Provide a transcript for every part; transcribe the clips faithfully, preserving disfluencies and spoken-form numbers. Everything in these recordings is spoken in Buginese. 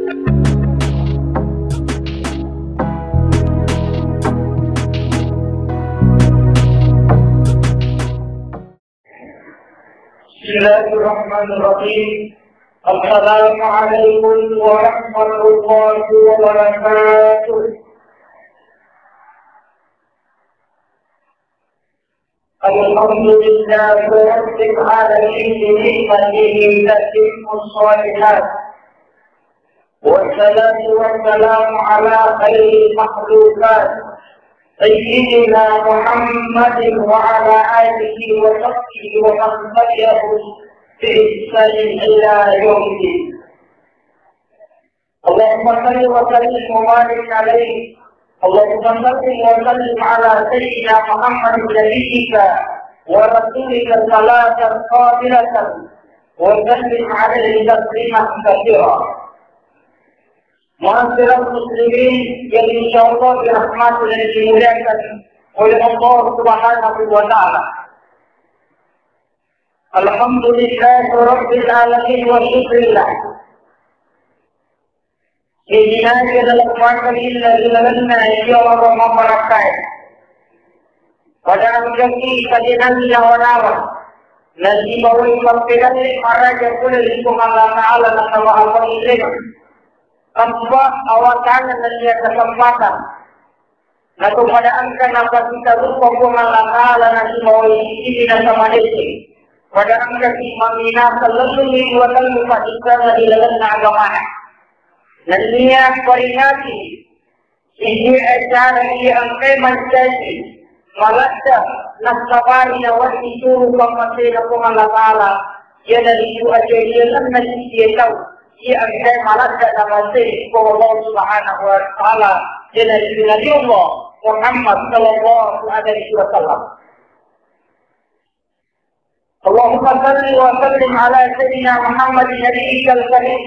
بسم الله الرحمن الرحيم. السلام عليكم ورحمة الله وبركاته. الحمد لله رب العالمين، بنعمته تتم الصالحات. والصلاة والسلام على خير المخلوقات سيدنا محمد وعلى آله وصحبه ومن تبعهم بإحسان إلى يوم الدين. اللهم صل وسلم وبارك عليه. اللهم صل وسلم على سيدنا محمد نبيك ورسولك صلاة قابلة وسلم عليه تسليما كثيرا. Ma'asyiral muslimin yang insyaallah dirahmati dan dimuliakan oleh Allah Subhanahu wa Ta'ala. Alhamdulillahirabbil alamin wa syukrillah. Izinaki dalam wakil illa ilalanna iya Allah mabarakai. Pada engkaki kadenangi nawa-nawa, nasibawai mappedalle maraja pole ri Puang Allah Ta'ala nasaba Allah ilena. Tanpa awatana nennia kesempatan. Nato pada engka napasita rupa Puang Allah Ta'ala nasibawai ini nasaba dese. Pada engkaki maminasa lellungi dua tellu paddissengeng ilalanna agamana. Nennia peringati Iji acara iya engkae mancaji maladde nassabari nawedding turu pammasena Puang Allah Ta'ala, iyanaritu ajariangenna sisiye tau iya engkae maladde namasei Puang Allah Subhanahu wa Ta'ala, iyanaritu Nabi Allah Muhammad sallallahu alaihi wasallam. Allahumma salli wa sallim ala sayyidina Muhammadin nabiyyikal karim.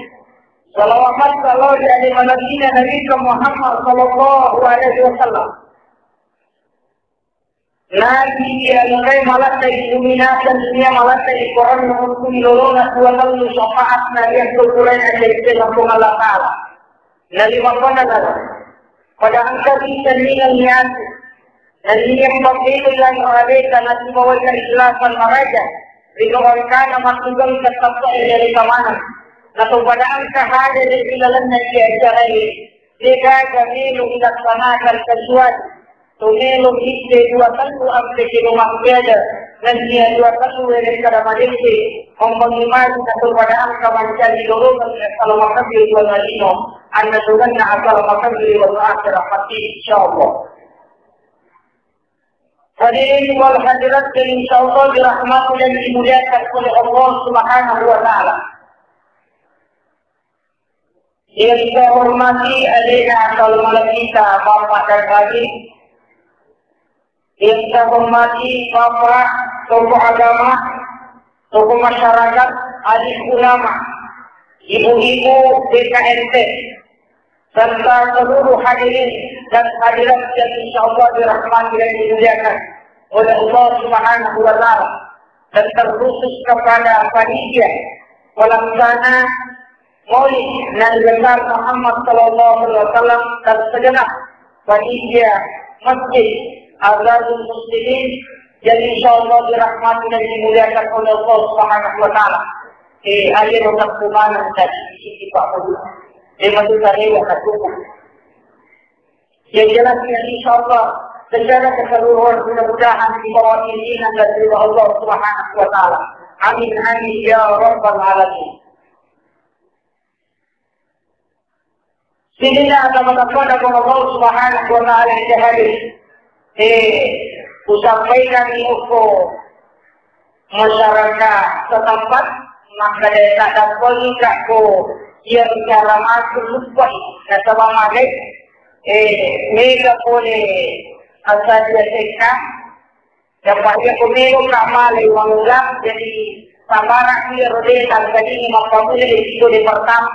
Salawat sallallahu alaihi wa sallam Nabi Muhammad sallallahu alaihi wasallam. Nabi iya engkae maladde iluminasi dunia, maladde ikorang nuntu ilolona dua tellu syafaat Nabi yang kukurai aja itu Puang Allah Ta'ala. Nalima kona nala. Pada engka bisa ningal niatu. Nalima pabbetu yang aleka nasibawai keikhlasan maraja. Rino engkana mattugang kettappa dari kamana. Nato pada engka hadir di lalenna di acara ini. Degaga melu dilaksanakan kecuali to melo mitte dua tellu ampe kilo makkeda, nennia dua tellu wede kada madecce, membangi maju nato pada engka mancaji lolongan salama kabir dua nalino, anna doganna asal makabir wa akhirat mati, insyaallah. Hadirin wal hadirat yang insyaallah dirahmati dan dimuliakan oleh Allah Subhanahu wa Ta'ala. Yang saya hormati alena kalau malakita Bapak dan Rabi, yang saya hormati Bapak, tokoh agama, tokoh masyarakat, alim ulama, ibu-ibu B K M T, serta seluruh hadirin dan hadirat yang insyaallah dirahmati dan dimuliakan oleh Allah Subhanahu wa Ta'ala, dan terkhusus kepada panitia pelaksana Maulid Nabi besar Muhammad sallallahu alaihi wasallam dan segenap panitia Masjid Azharul Muslimin yang insyaallah dirahmati dan dimuliakan oleh Allah Subhanahu wa Ta'ala. Eh, ayo tetap mana tadi di Pak Guru. Dia masih tadi yang cukup. Yang jelasnya insyaallah secara keseluruhan mudah-mudahan dibawa izinan dan ridha Allah Subhanahu wa Ta'ala. Amin, amin, ya rabbal alamin. Sininna kata-kata Allah Subhanahu wa Ta'ala yang hadir. Eh, usampaikan info masyarakat setempat, maka desa dapat ko yang cara masuk lupa, nasaba mage, eh, mega pole asal dia sekang, Dapat iya ko melo ka male mangulang, jadi sabarang iya rodeta tadini mappamula episode pertama.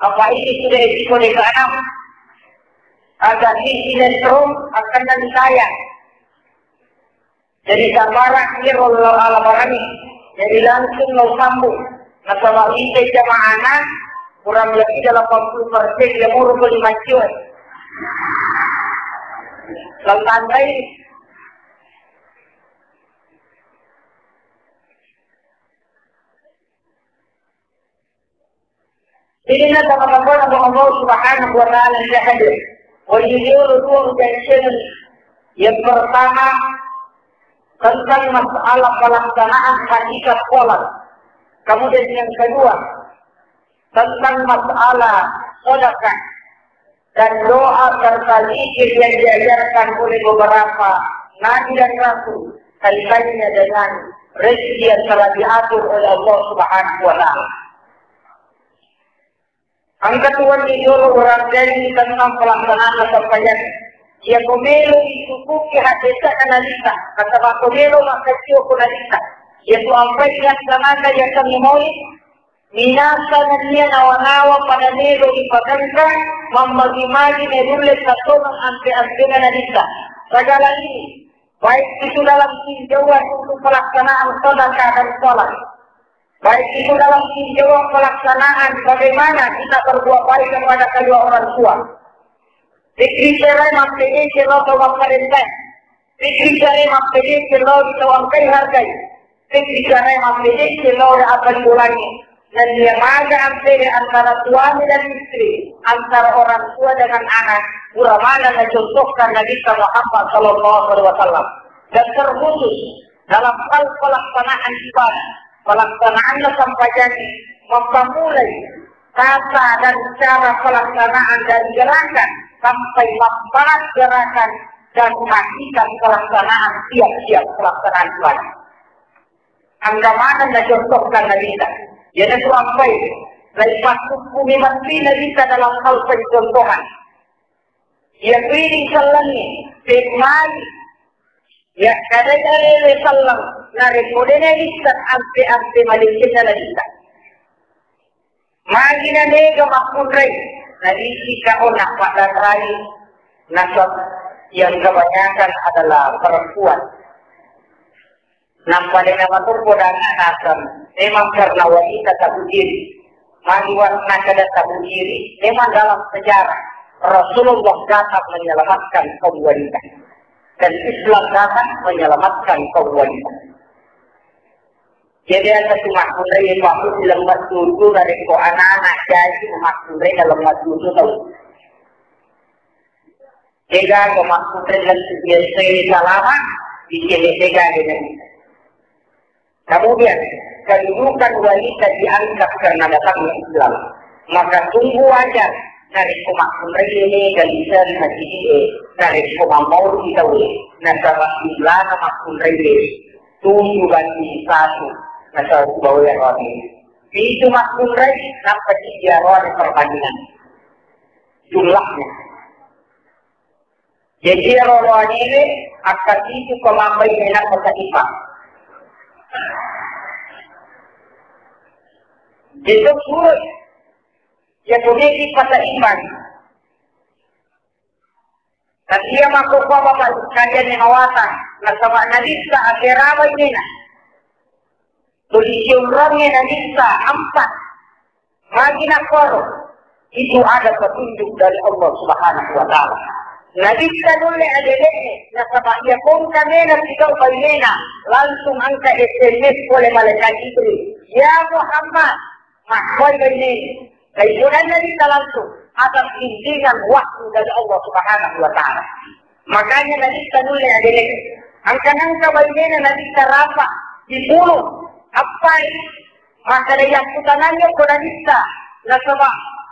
Apa ini sudah episode keenam. Agak ini sinetron akan dan saya. Jadi sabarang iya roll ala barani. Jadi langsung lo sambung. Nasaba ite jamaana Kurang lebih delapan puluh persen ya muru ko lima juta. Kalau tandai, ini na sama-sama Allah Subhanahu wa Ta'ala yang hadir. Wajib dulu dua ujian. Yang pertama, tentang masalah pelaksanaan hakikat sholat. Kemudian yang kedua, tentang masalah sedekah dan doa serta zikir yang diajarkan oleh beberapa nabi dan rasul, kaitannya dengan rezeki yang telah diatur oleh Allah Subhanahu wa Ta'ala. Engka tuanni jolo orang jadi tentang pelaksanaan sampajang. Iya ko melo dicukupi hadesana nalita, nasaba ko melo makkaccio ko nalita. Iya tu ampai yang sanaga yang kami mau minasa nennia nawa-nawa pada melo dipagangka, mammagi-magi merulle satonang ampe-ampena nalita. Segala ini, baik itu dalam tinjauan untuk pelaksanaan sedekah dan sholat, baik itu dalam tinjauan pelaksanaan bagaimana kita berbuat baik kepada kedua orang tua. Pikir cerai mampede celo tau mapparentah. Pikir cerai mampede celo di tau angkai hargai. Pikir cerai mampede celo di apa diulangi. Dan dia maga ampede antara suami dan istri, antara orang tua dengan anak. Pura mana mencontohkan Nabi Muhammad sallallahu alaihi wasallam. Dan terkhusus dalam hal pelaksanaan ibadah, pelaksanaan sampajang, mempermulai tata dan cara pelaksanaan dari gerakan sampai membuat gerakan dan memastikan pelaksanaan tiap-tiap pelaksanaan ibadah. Angka mana yang contohkan Nabi kita? Jadi sampai dari masuk bumi mati Nabi kita dalam hal pencontohan. Iya kuini sallangnge, pemmai. Iya kadai arewe sallang, narekko de naisseng ampe-ampe madecenna naisseng. Magi na mega makkunrai, nadiki ka ona paddanrai, nasab yang kebanyakan adalah perempuan. Nappa de namatoppo dangana naseng, memang karena wanita tabujiri. Magi wa-, nakkeda tabujiri, memang dalam sejarah Rasulullah datang menyelamatkan kaum wanita. Dan Islam datang menyelamatkan kaum wanita. Jadi ada tu makkunrai, Pak, lemmat tutu dari ko anak-anak jadi makkunrai dalam tutu tau. Degaga makkunrai lettu biasa salama, dicele degaga jadi. Kemudian, kedudukan wanita diangkat karena datangnya Islam. Maka sungguh wajar narekko makkunrai ini dan bisa masih narekko mamau kita, nasaba jumlahna makkunrai tujuh banding satu, nasaba bawa roti. Itu makkunrai, nampa tiga roti perbandingan jumlahnya. Jadi iyaro roanire akkasitu ko mambai menang masa ipa. Itu surut. Ya komedi masa ipa. Tapi iya makkokko bapak sekalian yang awata, nasaba nalissa akhera bainena. Tuli siunrangnge nalissa empat. Magi nakkoro, itu ada petunjuk dari Allah Subhanahu wa Ta'ala. Nabitta nulle adelengnge, nasaba iya kongka mena sigau bainena, langsung angka S M S oleh malaikat Jibril. Ya Muhammad, makkoi bainena. Kaibunan Nabitta langsung atas bimbingan wahyu dari Allah Subhanahu wa Ta'ala. Makanya Nabitta nulle adelengnge. Angka-angka bainena Nabitta rapa dipulung. Appai? Makkeda yakkutanangnge ko Nabitta, nasaba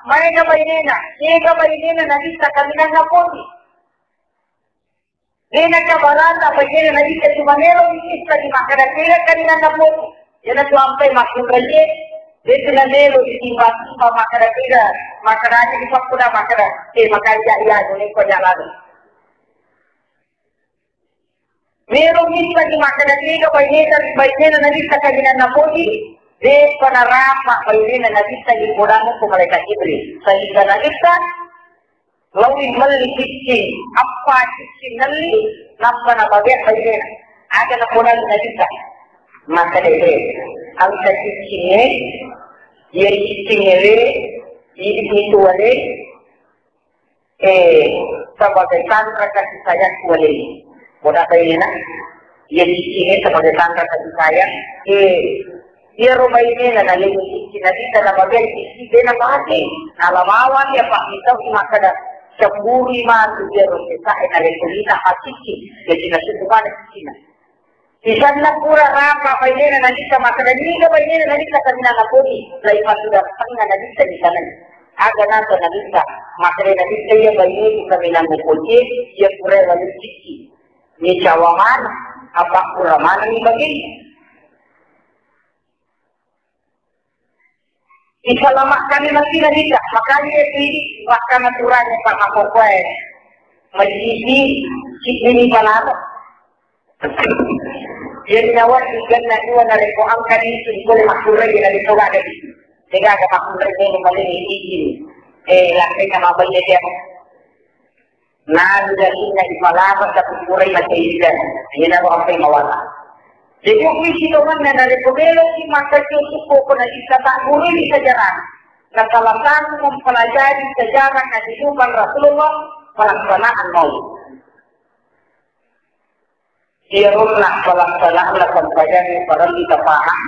maega bainena, ega bainena Nabitta kaminang napoti. Dena kabarata bainena Nabitta cuma melo dikissa di makkeda tega kaminang napoti. Iyanatu ampai makkunraie, detu namelo ditimbang-timbang makkeda tega, makkeda aja dipakkuda makkeda, eh, makanja iya, niko jalan. Melo misseng makkeda tega baineta, bainena Nabitta kaminang napoti, depa narapa bainena Nabitta dipodang ko malaikat Jibril. Sehingga Nabitta laowi melli ciccing, appa ciccing nelli, nappa nabagea bainena. Aga napodang Nabitta. Makkeda, engka ciccingnge, iya ciccingnge we, Idi itu wale, eh, sebagai tanra kasih sayang wale. Boda bainena, iya ciccinge sebagai tanra kasih sayang. Eh, iya ro bainena na lemu cicci na dita na bagai cicci bena mate. Na lamawan ya pak kita makkada cemburu matu iya ro sesa na lemu cicci. Jadi na suku mana cicci na. Sisenna pura rapa bainena nalita makkeda, niga bainena nalita kaminang naponi, lai masudarenna nalita di sana. Aga nato nalita, makkeda nalita iya baineku kaminang mupoji, iya pura walu cicci. Ni cawa mana, apa pura mana ni bagi. Isalamakkanni mati nalita, makanya itu ini makan aturannya Pak Makokoe. Majisi, si ini balaro. Jadi nawa ikan na dua na reko angka di itu boleh makkurai na reko ada di. Tega ada makkurai ini maling ini. Eh, lakai sama bayi dia. Nabi dasinna ipalabasa kukurai macaida. Iyana rohai mawala. Jadi misi domanna narekko meloki makkacusuk pokona ita taggurui sejarah. Nah, salah satu mempelajari sejarah kehidupan Rasulullah pelaksanaan maulid. Iyaronna pelaksanaan sempajang parellu tapahang.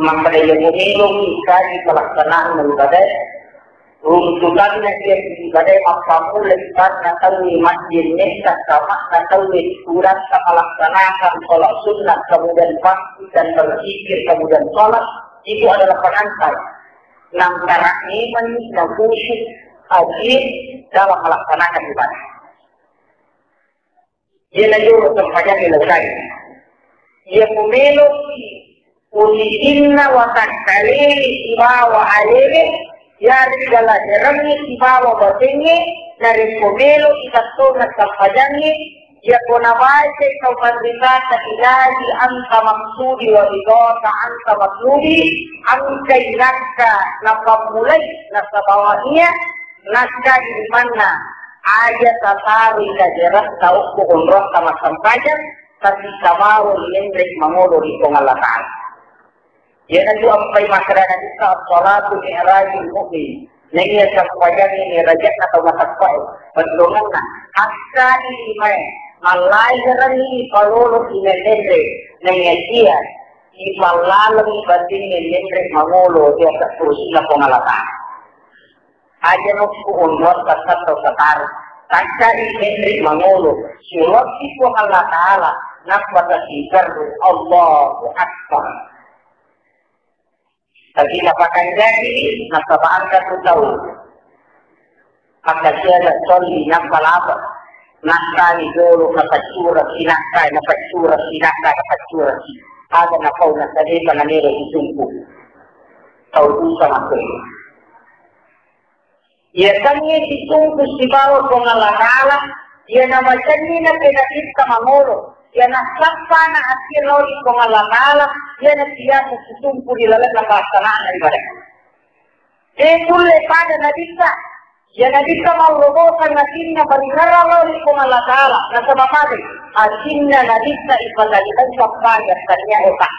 Makkeda iya mumeloki kaji pelaksanaan ibadae, runtutanna iya ibadae mappammula ibadah tauwe majjenne, takkama'na tauwe tudang, ta melaksanakan sholat sunnah, kemudian pasti dan berzikir, kemudian sholat, itu adalah pengantar. Nang tarang iman, nang khusyuk, hadir dalam melaksanakan ibadah. Iyana jolo sempajangnge laokai. Iya mumeloki posisi'na watakkalele sibawa alele, yarega laherengnge sibawa batengnge, narekko meloki tettongeng sempajangnge, iyako nabacai tau panritata ilahi anta maksudi wa ridhaka anta matlubi, engkai nakka napammulai nasaba nia, nakka limanna aja tataroi kajeretta okko onrotta massempajang, tapi tamaro menre mangolo ri Puang Allah Ta'ala. Iyanatu ampai makkeda Nabitta, as-salatu mi'rajul mu'min. Naiya sempajangnge mi'rajna tau masappae. Bettuanna, akkani limae, mallaherenni palolo imenre, naiya sia ipallaleng batingnge menre mangolo ri atas kursinna Puang Allah Ta'ala. Aja nukku onroang tattaro sataro. Takkani menri mangolo. Sulokki Puang Allah Ta'ala. Nappa tasigarru. Allahu Akbar. Tapi napakanjaki nasaba engka tu tau. Maka siaga solli nappa laba. Nakkani jolo napaccurasi nakkai, napaccurasi nakkai, napaccurasi. Aga napau nasadepa namero sisungku. Tau dusa makko. Iya tangnge situngku sibawa Puang Allah Ta'ala, iya namacenni na penapitta mangolo, iya nassappa na asia lao ri Puang Allah Ta'ala, iya nasiasa situngku ri laleng na pelaksanaan ibadah. De kulle pada nabitta, iya nabitta mallobosang asinna baringerang lao ri Puang Allah Ta'ala, nasaba magi asinna nabitta ipatalitai sappari attannia ota.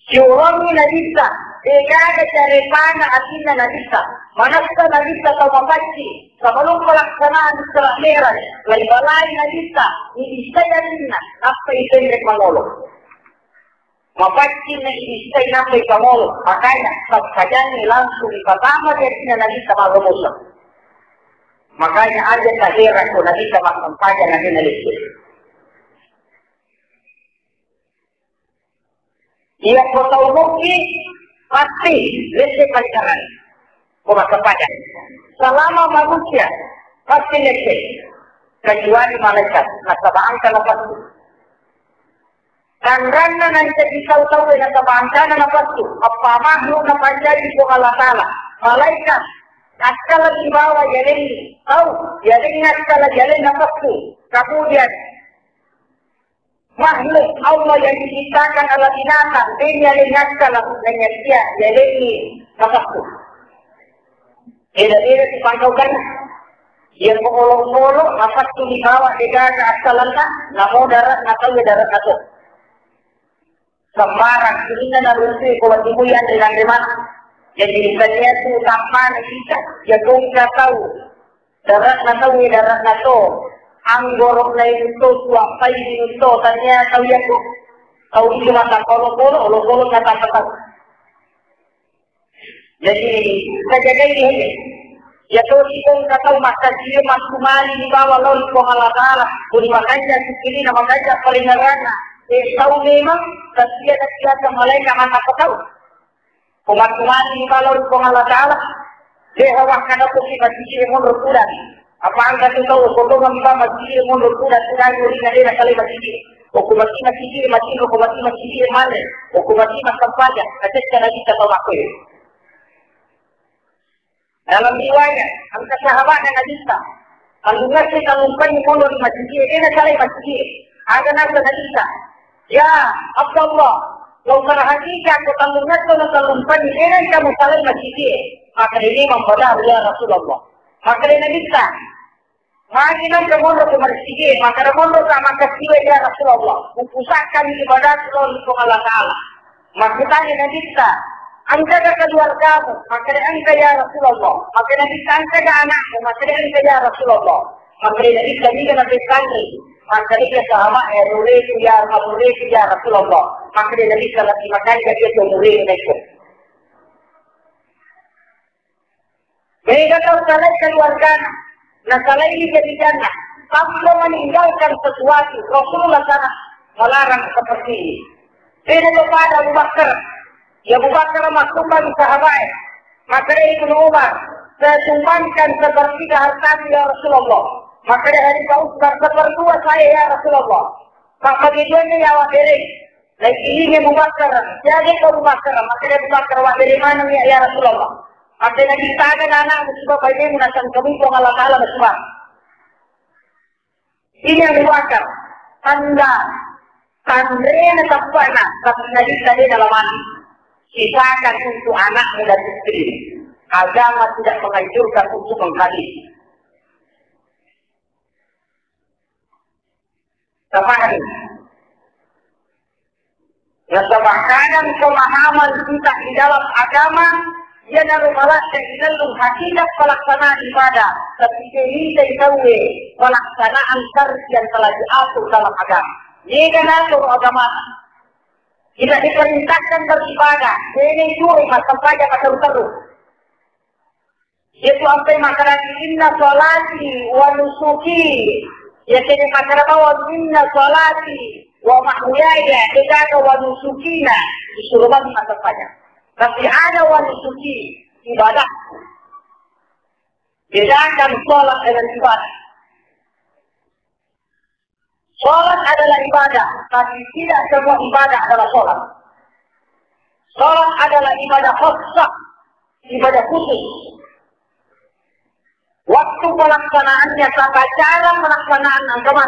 Siurongi nabitta, degaga carepana atinna nabitta. Manessa nabitta tau mapaccing, sebelum pelaksanaan Isra Mi'raj, laibalai nabitta, ibissai atinna, nappa ipenre mangolo. Mapaccing na ibissai nappa ipangolo, makanya sempajangngi langsung ipatama ri atinna nabitta mallobosa. Makanya aja taheran ko nabitta massempajang nabitta lesse. Iya ko tau mukki pasti lesse palikarang. Ko massempajang. Selama manusia pasti lesse. Kecuali malaikat. Nasaba engka napassu. Tanranna nancaji tau-tau e nasaba engkana napassu. Apa makhluk napancaji Puang Allah Ta'ala. Malaikat. Akkala sibawa yalengngi. Tau. Yalengngi akkala yalengngi napassu. Kemudian makhluk Allah yang diciptakan adalah binatang, de yalengngi akkala, naiya sia yalengngi napassu. Beda-beda sipangkaukan. Iya ko olo-olo, napassu dibawa degaga akkalanna, namo darat, natau darat nato. Sembarang, sininna naruntui ko watimu yanre nanre mana. Jadi, tania tu tappana kita, ya kongka tau. Daratna tau, ya daratna to. Anggorokna itu to, suappai itu to, tania tau ya tu. Tau itu mata kolo-kolo, kolo-kolo kata tau. Jadi, tajagai haja. Ya to, si kongka tau makkasiwi mattumali ni bawa lawan Puang Allah Ta'ala. Kuni makanja sikirina, makanja paringerranna. Eh, tau memang, tapi ada siapa malaikat mata tau. Ko mattumani ni bala ri Puang Allah Ta'ala, deha wakkada ko ki masigi e monro tudang. Apa engka tu tau ko tongang ba masigi e monro tudang, tudang ri na dena kale masigi. Ko ku mati masigi e matinro, ko mati masigi e male, ko ku mati massempajang, kacecca na kita tau makkoe. Dalam riwayat, engka sahabatna Nabitta, tellungasso tallumpanni monro ri masigi e, dena salai masigi e. Aga nasa Nabitta, "Ya Abdullah, lau perhatikan ko tellungasso na tallumpanni, dena engka musalai masigi e." Makkeda, "Ini memang benar, ya Rasulullah." Makkeda Nabitta, "Magi nengka monro ko masigi e?" Makkeda, "Monro ka makkasiwi, ya Rasulullah. Mupusakkan ibadah lawan Puang Allah Ta'ala." Makkutana Nabitta, "Engkaga keluargamu?" Makkeda, "Engka, ya Rasulullah." Makkeda Nabitta, "Engkaga anakmu?" Makkeda, "Engka, ya Rasulullah." Makkeda Nabitta, "Niga napessangngi?" Makkeda sahabat e, "Mureku, ya, mureku, ya Rasulullah." Makkeda Nabitta, "Lebbi makanja iya tu mureku." Mega tau salai keluargana, nasalai ri jarijanna, tanpa meninggalkan sesuatu. Rasulullah sangat melarang seperti ini. Beda kepada Abu Bakar. Ya Abu Bakar maksudkan sahabat. Makkeda Ibnu Umar, "Saya sumbangkan sepertiga hartaku, ya Rasulullah." Makkeda Khalifah Utsman, "Seperdua saya, ya Rasulullah." Maka begitu ya awak bere. Lagi ini Abu Bakar, jadi Abu Bakar, makkeda Abu Bakar, "Wa dari mana ya, ya Rasulullah?" Makkeda Nabitta, "Aga anakmu, sebab bainemu nasangkami Puang Allah Ta'ala, nasubang." Ini Abu Bakar, tanda, tanrena tappana, tapi Nabitta de dalam hati. Sisakan untuk anakmu dan istri. Agama tidak menganjurkan untuk menghabisi. Tapahami? Nasaba kadang pemahaman kita di dalam agama, iyanaro malakka ilellung hakikat pelaksanaan ibadah, tapi de mitai tauwe pelaksanaan syar'i yang telah diatur dalam agama. Mega natoro agama. Tidak diperintahkan beribadah, dene juwe massempajang matteru-teru. Iyatu ampai makkeda, "Inna sholati wa nusuki." Iya tede makkeda bawang, "Inna sholati wa mahyaya," degaga "wa nusukina." Disuruh bagi massempajang. Tapi ada "wa nusuki," ibadah. Bedakan sholat dengan ibadah. Sholat adalah ibadah, tapi tidak semua ibadah adalah sholat. Sholat adalah ibadah khusus, ibadah khusus. Waktu pelaksanaannya, tata cara pelaksanaan agama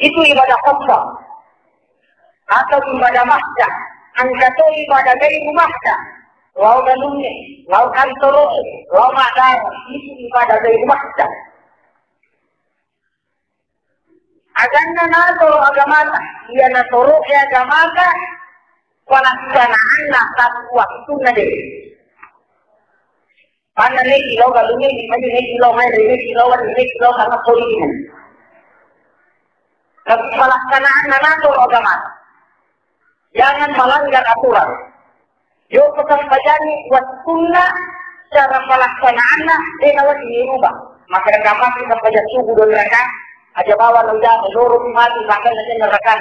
itu ibadah khusus atau ibadah mahjah. Engka to ibadah dari rumahnya, lao galungnge, lao kantoroe, lao maddara, itu ibadah dari rumahnya. Aganna natoro agamata, iya natoro'e agamata, pelaksanaanna satu waktunna de. Panna neki lao galungnge, mani neki lao maere, neki lao, neki lao karena politik. Tapi pelaksanaanna natoro agamata. Jangan melanggar aturan. Yo pasampajangi wattunna, cara pelaksanaanna de nawedding dirubah. Maka rekaman kita sampajang subuh dua rakaat, aja bawa lo jam, loro mati, bahkan aja neraka.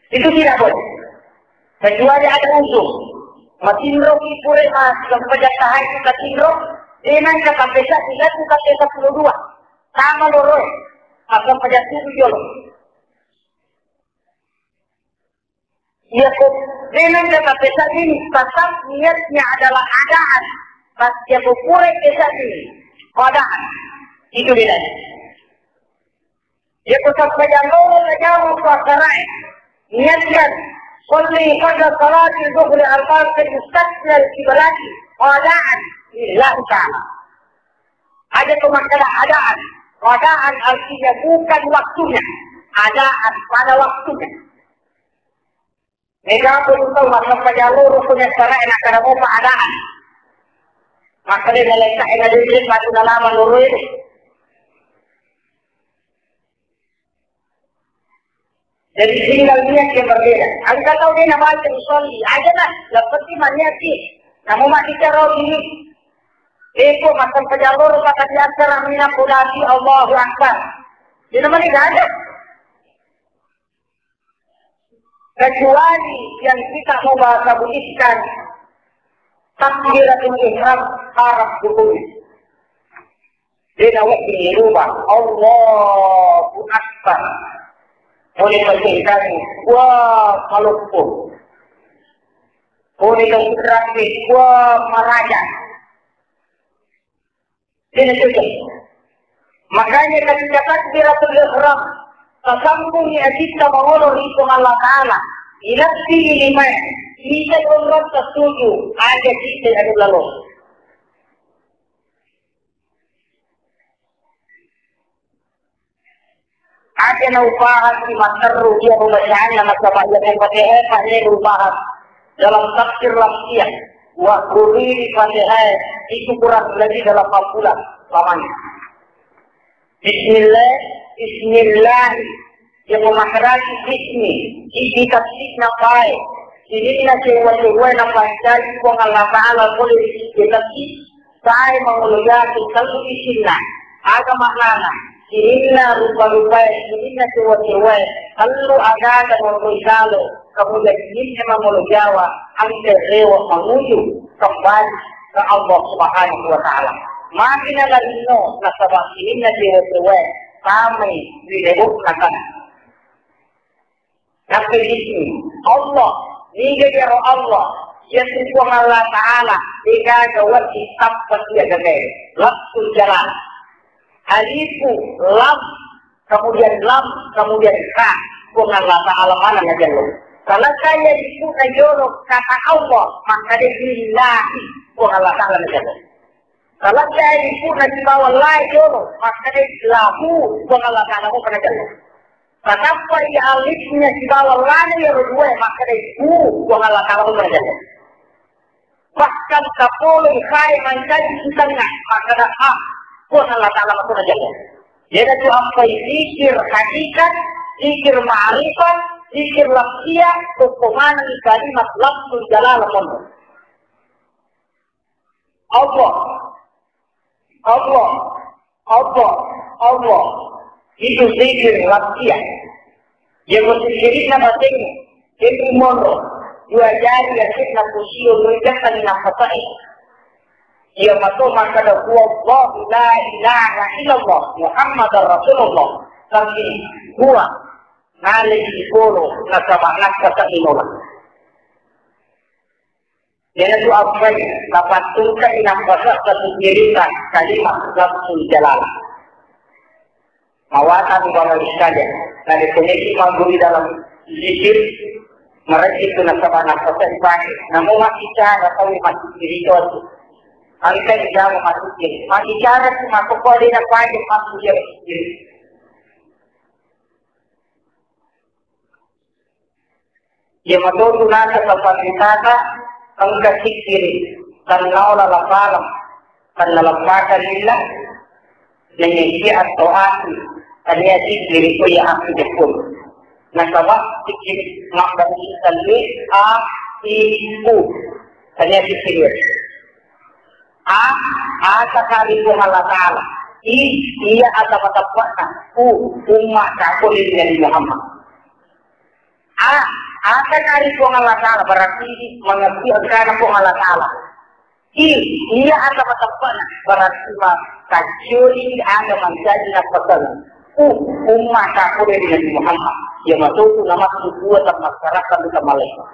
Itu tidak boleh. Kecuali ada uzur. Matinro ki pure mas, sampajang tahajud matinro, de nangka kampesa tiga tu kampesa sepuluh dua. Sama loro, asal sampajang subuh jolo. Iya ko, de nangka kampesa ini, tetap niatnya adalah adaan. Pas dia ko pure kesa ini, adaan. Itu bedanya. Iya ko sampajang loro na jama puasarae. Niatkan, "Sholli fardha sholati dhuhri arba'an mustaqbilal qiblati, adaan lillahi ta'ala." Aja ko makkeda adaan. Adaan artinya bukan waktunya. Adaan pada waktunya. Mega pun tau massempajang loro punya syarat enak kada mau keadaan. Maka dia malaikat enak diri mati dalam loro ini. Jadi tinggal niat yang berbeda. Engka tau dia nabaca usolli, aja lah. Yang penting maniati. Namu mati karo ini. Eko massempajang loro kata diacara mina podati Allahu Akbar. Dia namanya gak ada. Kecuali yang kita mau bahasa Buddhiskan, takbiratul ihram harap dukung. Dia wedding rubah Allahu Akbar. Boleh pakai kami, wah, maloppo. Boleh kami rapi, wah, maraja. Tidak cocok. Makanya ketika takbiratul ihram, tasambungi ajitta mangolo ri Puang Allah Ta'ala. Inappi ini mai, kita onrong setuju, aja kita anu lalo. Aja naupahang si matteru dia pembacaanna nasaba iya Fatihah, Fatihah naupahang dalam tafsir Lafsiyah. Wa guriri Fatihah itu kurang lebih delapan bulan lamanya. Bismillah, Bismillah. Yang memaharati bismi, isi tafsirna bae. Sininna sewa-sewa na pancari Puang Allah Ta'ala boleh dikasih. Sae mangolo yatu tellu isinna. Aga maknana? Sininna rupa-rupae, sininna sewa-sewae, tellu agaga monroi galo, kemudian sininna mangolo jawa, engka rewa manguju kembali ke Allah Subhanahu wa Ta'ala. Magi nalarinno nasaba sininna sewa-sewae tamai ri lebo'na tanah. Nakke bismi Allah, niga iyaro Allah? Iyatu Puang Allah Ta'ala, degaga wedding tappa iya gagae. Lafzul jalal. Alifu, lam, kemudian lam, kemudian ka. Puang Allah Ta'ala maneng najello. Selesai alifu najolo kata Allah, makkeda billahi, Puang Allah Ta'ala najello. Selesai alifu na sibawa la jolo, makkeda lahu, Puang Allah Ta'ala maneng najello. Tatappa iya alifnya sibawa lana iyaro dua, makkeda hu, Puang Allah Ta'ala maneng najello. Bahkan tapolei khae mancaji sitengnga, makkeda ha, Puang Allah Ta'ala maneng najello. Iyanatu appai zikir hakikat, zikir ma'rifat, zikir lafziyah, tokko maneng kalimat lafzul jalalah monro. Allah, Allah, Allah, Allah. Itu zikir lafziyah. Yang mesti zikirnya batin, itu monro. Dua jari yang kita kusio menjadi nafasai. Iya mato makkeda huwallahu la ilaha illallah Muhammadar Rasulullah. Tapi huwa nalai sikolo nasaba nakkasa inola. Iyanatu appai tapattungka inappasa satu cerita kalimat lafzul jalalah. Mawatang Bapak Ibu sekalian, nadekoneki magguru dalam zikir, mereka itu nasaba nappasa dipakai. Namun masih cara tahu masih cerita tu. Angka jama masih cerita. Masih cara tu masuk kode na pakai masuk dia masih cerita. Iya matotu nasaba panritata engka sikkiri, tannaola lapaleng, tannalappaka lilla, nenniya attoati, tania sikkiri ko iya aku jepun. Nasaba sikkiri mabbali salli a i u. Tania sikkiri. A, ata kali Puang Allah Ta'ala. I, iya ata mateppa'na. U, umma ka ko Nabi Muhammad. A, ata kali Puang Allah Ta'ala, berarti mengakui engkana Puang Allah Ta'ala. I, iya ata mateppa'na, berarti ma kaccioli aga mancaji nappaseng. U, umma ka ko Nabi Muhammad. Iya matotu namassu dua temmasyarakat di malaikat.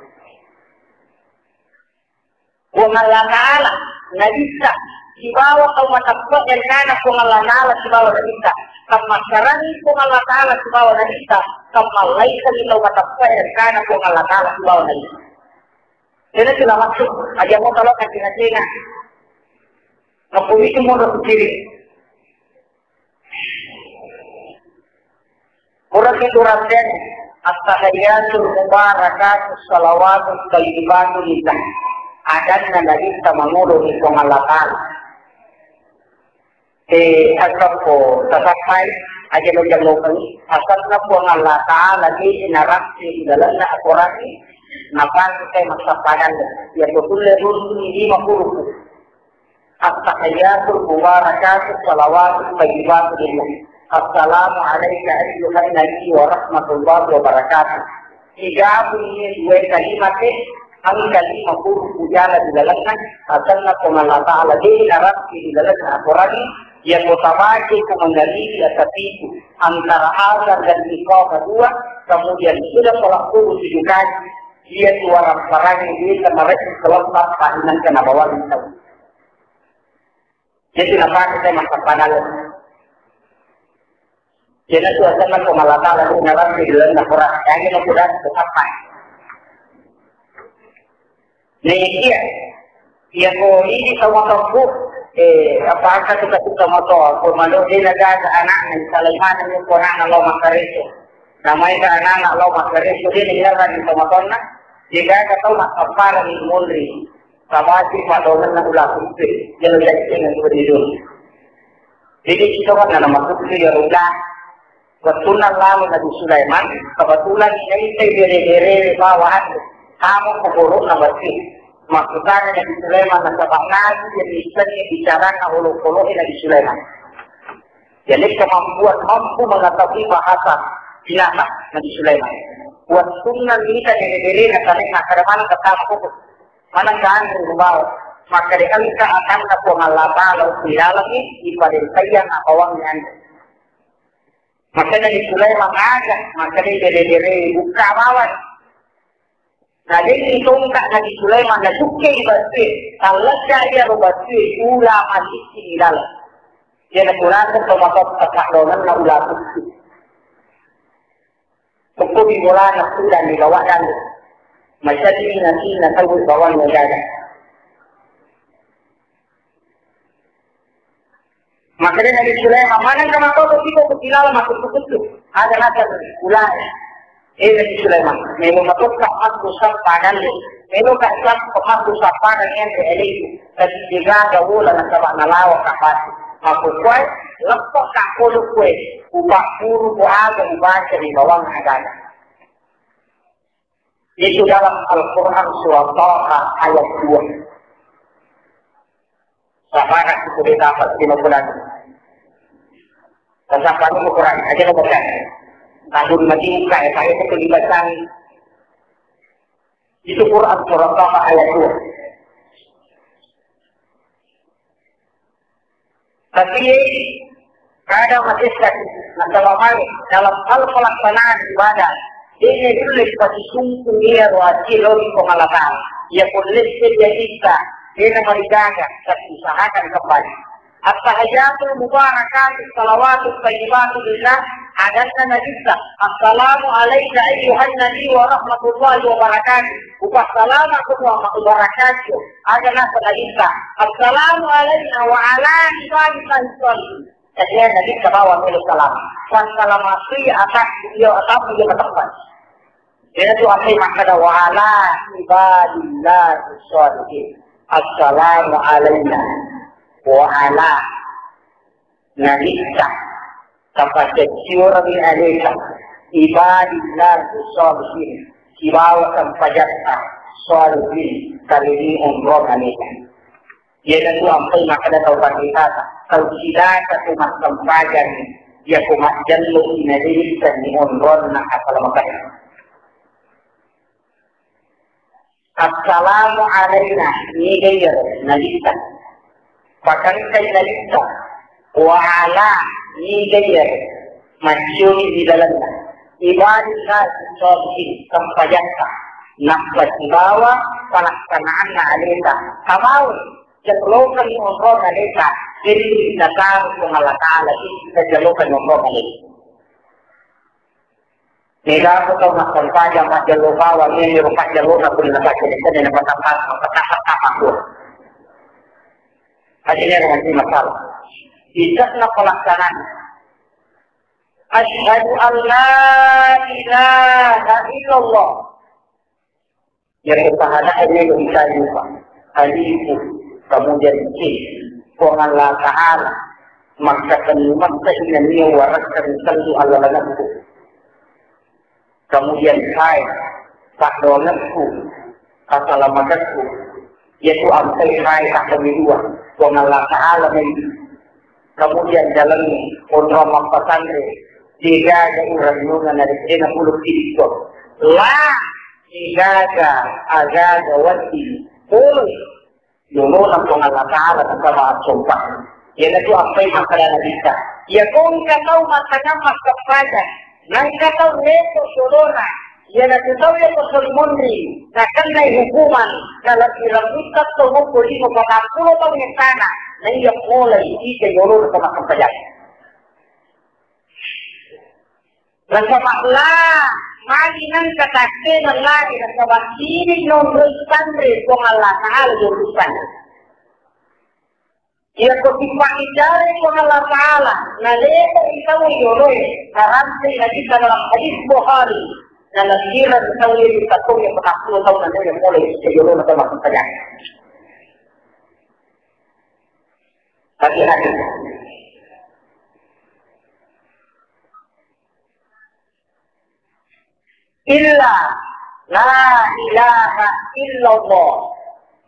Puang Allah Ta'ala, Nabitta, sibawa tau mateppe'e engkana Puang Allah Ta'ala sibawa Nabitta. Temmassarangi Puang Allah Ta'ala sibawa Nabitta, temmallaisengi tau mateppe'e engkana Puang Allah Ta'ala sibawa Nabitta. Jadi sudah masuk, aja mau kalau kacina-cina. Ngepumi itu mau kiri. Pura situ raddeng, At-tahiyyatul mubarakatus shalawatut thayyibatu lillah. Adanna Nabitta mangolo ri Puang Allah Ta'ala. Eh, asappo tasappai, aja lo jallokengngi. Asanna Puang Allah Ta'ala de' narappi ri lalenna akorangnge, napake massappa dalle. Iyako tulle runtu'i lima hurufu. At-tahiyyatul mubarakatus shalawatut thayyibatu lillah. Assalamu alaika ayyuhan nabi wa rahmatullahi wa barakatuh. Tiga bunyi dua kalimat, engka lima hurufu jala di lalenna, asanna Puang Allah Ta'ala de' narappi di lalenna akorangnge, iyako tabaca ko mangaliwi atapitu antara azan dan iqamah dua, kemudian sudah sholat subuh tujuh kali, iyatu warapparangnge de' tamare'ni selesai parinangka nabawangi tau. Jadi napake saya massappa dalle. Jadi tu asanna Puang Allah Ta'ala de' narappi di lalenna akorangnge. Yang ini mudah tetap. Nah, iya. Iyako idi tau matompu, eh, apa angka suka-suka moto, ko malo de' nagaga anakna, salai maneng ko anakna lao makkareso. Namaega anakna lao makkareso, de' naingerrang ri tomatonna, de' gaga tau massappareng munri. Tabasi padongenna ula kutte, jelo jacceng ko didung. Jadi kita kan nama kutte ya udah. Wettunna lalo Nabi Sulaiman, kebetulan naitai bere-bere bawa anu, tamu ko poro'na batu. Makkutana Nabi Sulaiman nasaba' nabi iya missengngi bicaranna olokolo'e Nabi Sulaiman. Jadi kemampuan mampu mengetahui bahasa binatang Nabi Sulaiman. Wettunna mita bere-berena tane makkeda maneng ka tamu ko, maneng ka anre bawa. Makkeda engka atanna Puang Allah Ta'ala di dalamnya, di pada saya nak bawang anre. Makanya di Sulaiman aga, makanya dere-dere buka bawang. Nah, jadi tongka Nabi Sulaiman na sukke batue, talleja iya ro batue, ula malissi di dalam. Iya na kurasa to makotta kadongenna ula kutte. Tokko di bolana sudah di bawah dalu. Macam ni nanti na tahu bawang negara. Makanya Nabi Sulaiman, maneng ka matoto siko ko tilala makkuttu-kuttu. Aga naseng ulai. Eh, Nabi Sulaiman, melo matotta makku sappa dalle. Melo ka sappa makku sappa dalle, eh, eh. Tapi de' gaga bola nasaba' nalawa ka pati. Makkukuai, leppa ka kolo kue. Upakkuru ko aga ubaca di bawang agama. Itu dalam Al-Quran surah Taha ayat dua. Sabarang itu dia dapat lima bulan. Tasappa ni Quran aja lo baca. Tahun lagi buka ya, saya itu dibaca. Itu Quran surah Taha ayat dua. Tapi kada masessa nasaba' magi dalam hal pelaksanaan ibadah, de' nulle pasisungkung iya ruasi lo ri Puang Allah Ta'ala. Iya kulle sedia kita, de' namarigaga, tapi usahakan kembali. At-tahiyyatul mubarakatus shalawatut thayyibatu lillah, adanna Nabitta, "Assalamu alaika ayyuhan nabi wa rahmatullahi wa barakatuh." Upassalama ko Muhammad, ubarakatuh. Aga naseng Nabitta, "Assalamu alaina wa ala ibadillahi sholihin." Jadi Nabitta bawa melo salam. Wassalama fi atas, iya atas, iya tempat. Iyanatu ampai makkeda, "Wa ala ibadillahi sholihin. Assalamu alaina wa ala nabitta, tapacecciorami aleta, ibadillahi sholihin, sibawa sempajatta sholihin, kalini onrong aleta." Iyanatu ampai makkeda tau panditata, tau cilaka tu massempajang, iya ko majjello inadirisanni onronna asalamakeng. Assalamu alaina, niga iyaro Nabitta. Pakengkai Nabitta. Wa ala, niga iyaro. Maccioni di lalenna. Ibadillah sholihin, sempajatta. Nappa sibawa palaksanaanna aleta. Tamau, cellokenni onrong aleta. Jadi, nataru Puang Allah Ta'ala, kita cellokenni onrong aleta. Mega ko tau massempajang majjello bawang, ini rupa jellona pun nasa kene-kene na patappa, patappa, tappa ko. Hati ini ada nanti masalah. Tidak na pelaksanaan. Asyhadu an la ilaha illallah. Yang pertahanan ini bisa lupa. Alifu, kemudian C. Puang Allah Ta'ala, maka kalimat keinginan warakkan selalu Allah anakku. Kemudian saya, tak doanganku, keselamatanku, yaitu ampai saya tak kedua, Puang Allah Ta'ala mai. Kemudian dalam kontra mappasanre, tidak ada orang nuna dari kena puluh tiga. La, tidak ada, ada, ada wati. Puluh. Yolona Puang Allah Ta'ala nasaba assompa. Iyanatu appai makkeda Nabitta. Iyako engka tau mattangang massempajang, naengka tau lepo solona, iyanatu tau yako soli monri, nakennai hukuman, nalebbi-lebbitta tau mukko lima patappulo taung ettana, naiya polai ika yolona tau massempajang. Nasaba la, magi nengka takkena lari, nasaba sining nonroi sanre Puang Allah Ta'ala jolo sanre. Iyako sipa'ni jare Puang Allah Ta'ala, nalepai tau yoloe, narampe Nabitta dalam hadis Bukhari, nalessireng tau yolo tatongnge patappulo taung nanae pole yolona tau massempajang. Hati-hati. Illa, la ilaha illallah.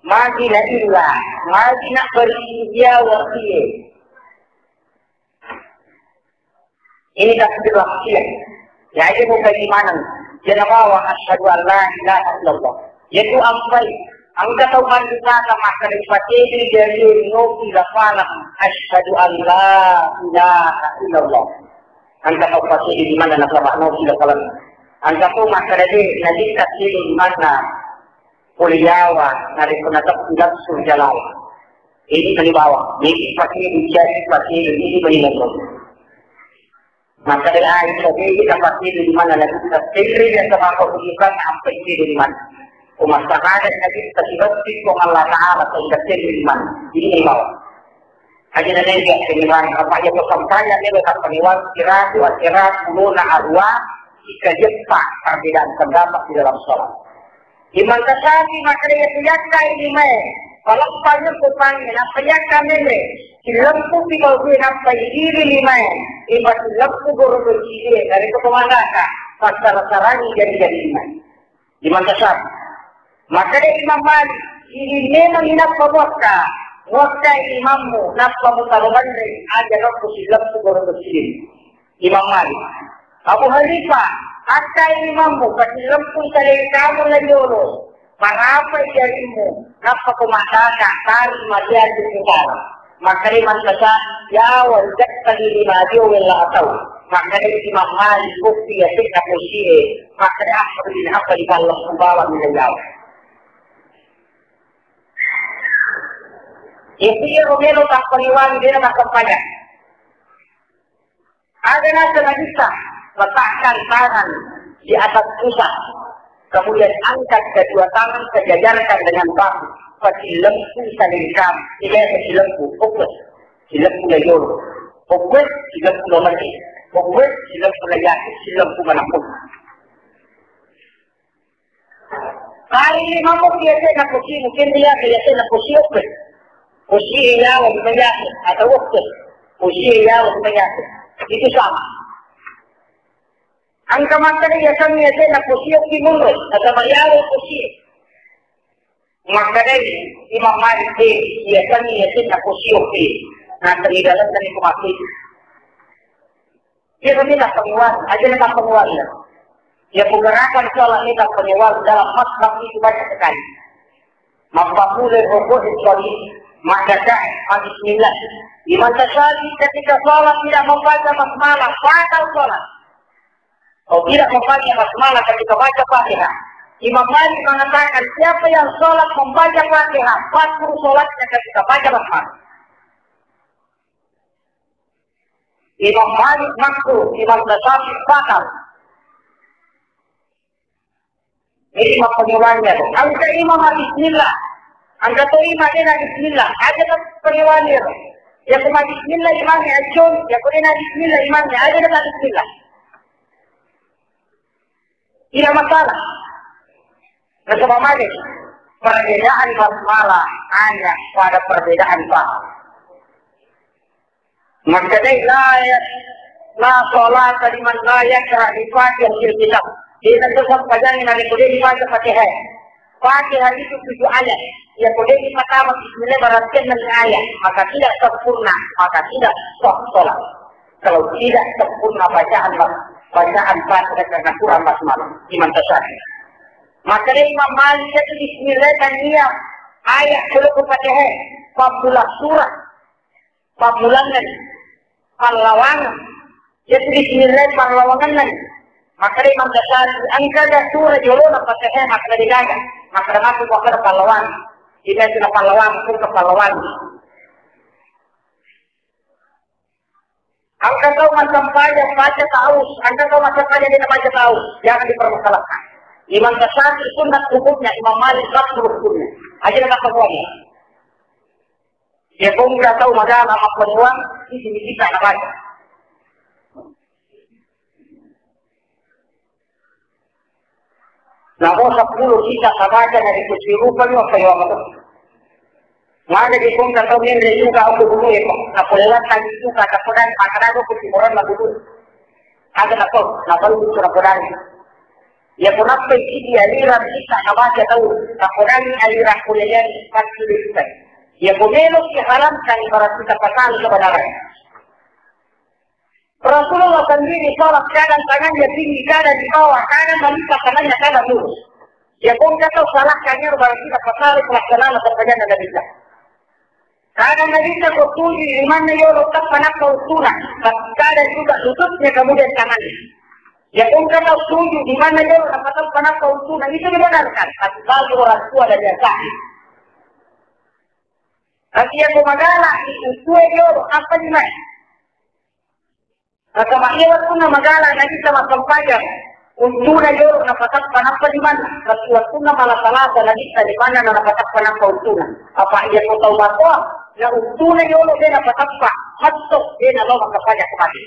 Magi na illa, magi na beri dia wasie. Ini takbir rahasia. Ya, aja mau kayak gimana? Dia nama wa asyhadu an la ilaha illallah. Yaitu ampai. Engka tau manrita makkeda ipatedui dari nopi lapangan asyhadu an la ilaha illallah. Engka tau patedui di mana nasaba nopi lapangan. Engka tau makkeda de, nalikka tedui di mana kuliawa, narekko nateppu langsung jalawa. Ini mani bawang. Ini patedui, jadi patedui, ini mani nonton. Makkeda Aisyah, "Dé' napasédé limanna Nabitta, tenri biasa mako kuliukan ampai sédé limanna." Umassahada Nabitta sibessi Puang Allah Ta'ala sehingga tenri limanna. Ini imbau. Aja na nega tenri limanna, apa iya ko sampaya nega kapaniwang kira-kira pulona arua, jika jeppa perbedaan pendapat di dalam sholat. Imam Syafi'i makkeda, iya ku yakkai limae, paleppa yukku pangnge, nappa yakka menre, sillempupi baue, nappa idiri limae, imam sillempu goro docie, narekko pemadaka, passara-sarangi jari-jari limae. Imam Syafi'i. Makkeda Imam Malik, idi memang inappa muakka, muakkai imammu, nappa mutaro banre, aja nokku sillempu goro docie. Imam Malik. Abu Hanifah, akkai imammu, pasilempui saleng kamu lajolo, marapai jarimmu, nappa ko maddaka, tari maliati mutara. Makkeda Imam Syafi'i, yawa rigatta lili madio wella atau. Makkeda Imam Malik, koppi yasenna posie, makkeda apa di apa di dalam kubawa mina yawa. Iyatu iyaro melo tappaniwani dena makkempanya. Ada nasa Nabitta, letakkan tangan di atas pusat, kemudian angkat kedua tangan sejajarkan dengan bahu, pasillempu saleng kamu, tidak pasillempu, fokus, sillempu lajolo, fokus, sillempu lomati, fokus, sillempu layati, sillempu manapun. Hari ini mampu biasa nak kusi, mungkin dia biasa nak kusi oke. Kusi iya waktu biasa atau waktu. Kusi iya waktu biasa. Itu sama. Engka makkeda, iya kami iya tena kusiokki munro, nasaba iyaro kusi. Makkedai Imam Malik, de, iya kami iya tena kusiokki. Nasaba idalanna ni kumaki. Iya kami tak penguat, aja tak penguat ya. Iya pugarakan sholat ni tak penguat dalam mazhab itu banyak sekali. Mappammula rukuk, sujud, makkeda bismillah. Imam Syafi'i ketika sholat tidak membaca basmalah, batal sholat. Kalau tidak membaca basmalah ketika baca Fatihah. Imam Malik mengatakan, siapa yang sholat membaca Fatihah, batal sholatnya ketika baca basmalah. Imam Malik makruh, Imam Syafi'i batal. Ini mappaniwani. Engka imam bismillah. Engka to imam dena bismillah. Aja mappaniwani. Iya ko ma bismillah imangnge accong, iya ko dena bismillah imangnge, aja dena bismillah. Tidak masalah. Nasaba magi? Perbedaan basmalah hanya pada perbedaan bahasa. Makkedai la ya, la salata liman la yaqra bi Fatihatil kitab. Dena to sampajang narekko de dibaca Fatihah. Fatihah itu tujuh ayat. Iya ko de dipatama bismillah berarti enam ayat. Maka tidak sempurna, maka tidak sah salat. Kalau tidak sempurna bacaan bas-, bacaan Fatihah karena kurang basmalah, iman tasahih. Makkedai Imam Malik itu bismillah tania ayat sebelum Fatihah, pammulang surah, pammulanna, pallawang. Jadi bismillah pallawangenna. Makkedai Imam Ghazali, engka ga surah jolona Fatihah, makkeda degaga. Makkeda matu ko kada pallawang. Tidak sudah pallawang, pun ke pallawang. Engka tau massempajang baca ta'awuz, engka tau massempajang de' nabaca ta'awuz, jangan dipermasalahkan. Imam Ghazali sunat hukumnya, Imam Malik makruh hukumnya. Aja' na makruh. Iya ko engka tau magala mappanuang, isi kita nabaca. Namo seppulo kita tabaca dari kusi rupa ni apa yang apa? Mana di pun kata menre juga aku dulu ya, aku lewat tadi juga, aku dan pakai aku kusi orang lah dulu. Ada apa? Napa itu sudah berani? Ya, kenapa ini aliran kita tabaca tau? Aku dan aliran kuliah pasti bisa. Ya, pemelo diharamkan ibarat kita pasal kebenaran. Rasulullah sendiri sholat kadang tangannya tinggi, kadang di bawah, kadang melipat tangannya, kadang lurus. Ya, pun kata salah kanya berarti tak pasal pelaksanaan atau kerjaan Nabi kita. Kadang Nabi kita kau tuju di mana yo letak panak kau tuna, kadang juga lututnya kemudian tangannya. Ya, pun kata tuju di mana yo letak panak kau tuna, itu dibenarkan. Tapi bagi orang tua dan yang sahih. Tapi yang magala di utuh yo apa di mana? Nasaba iya wettunna magala Nabitta massempajang, untuna jolo napatappa nappa limanna, tapi wettunna malasa-lasa Nabitta limanna na napatappa nappa untuna. Apa iya ko tau matoa, na untuna jolo de' napatappa, metto de' nalo massempajang ko mate.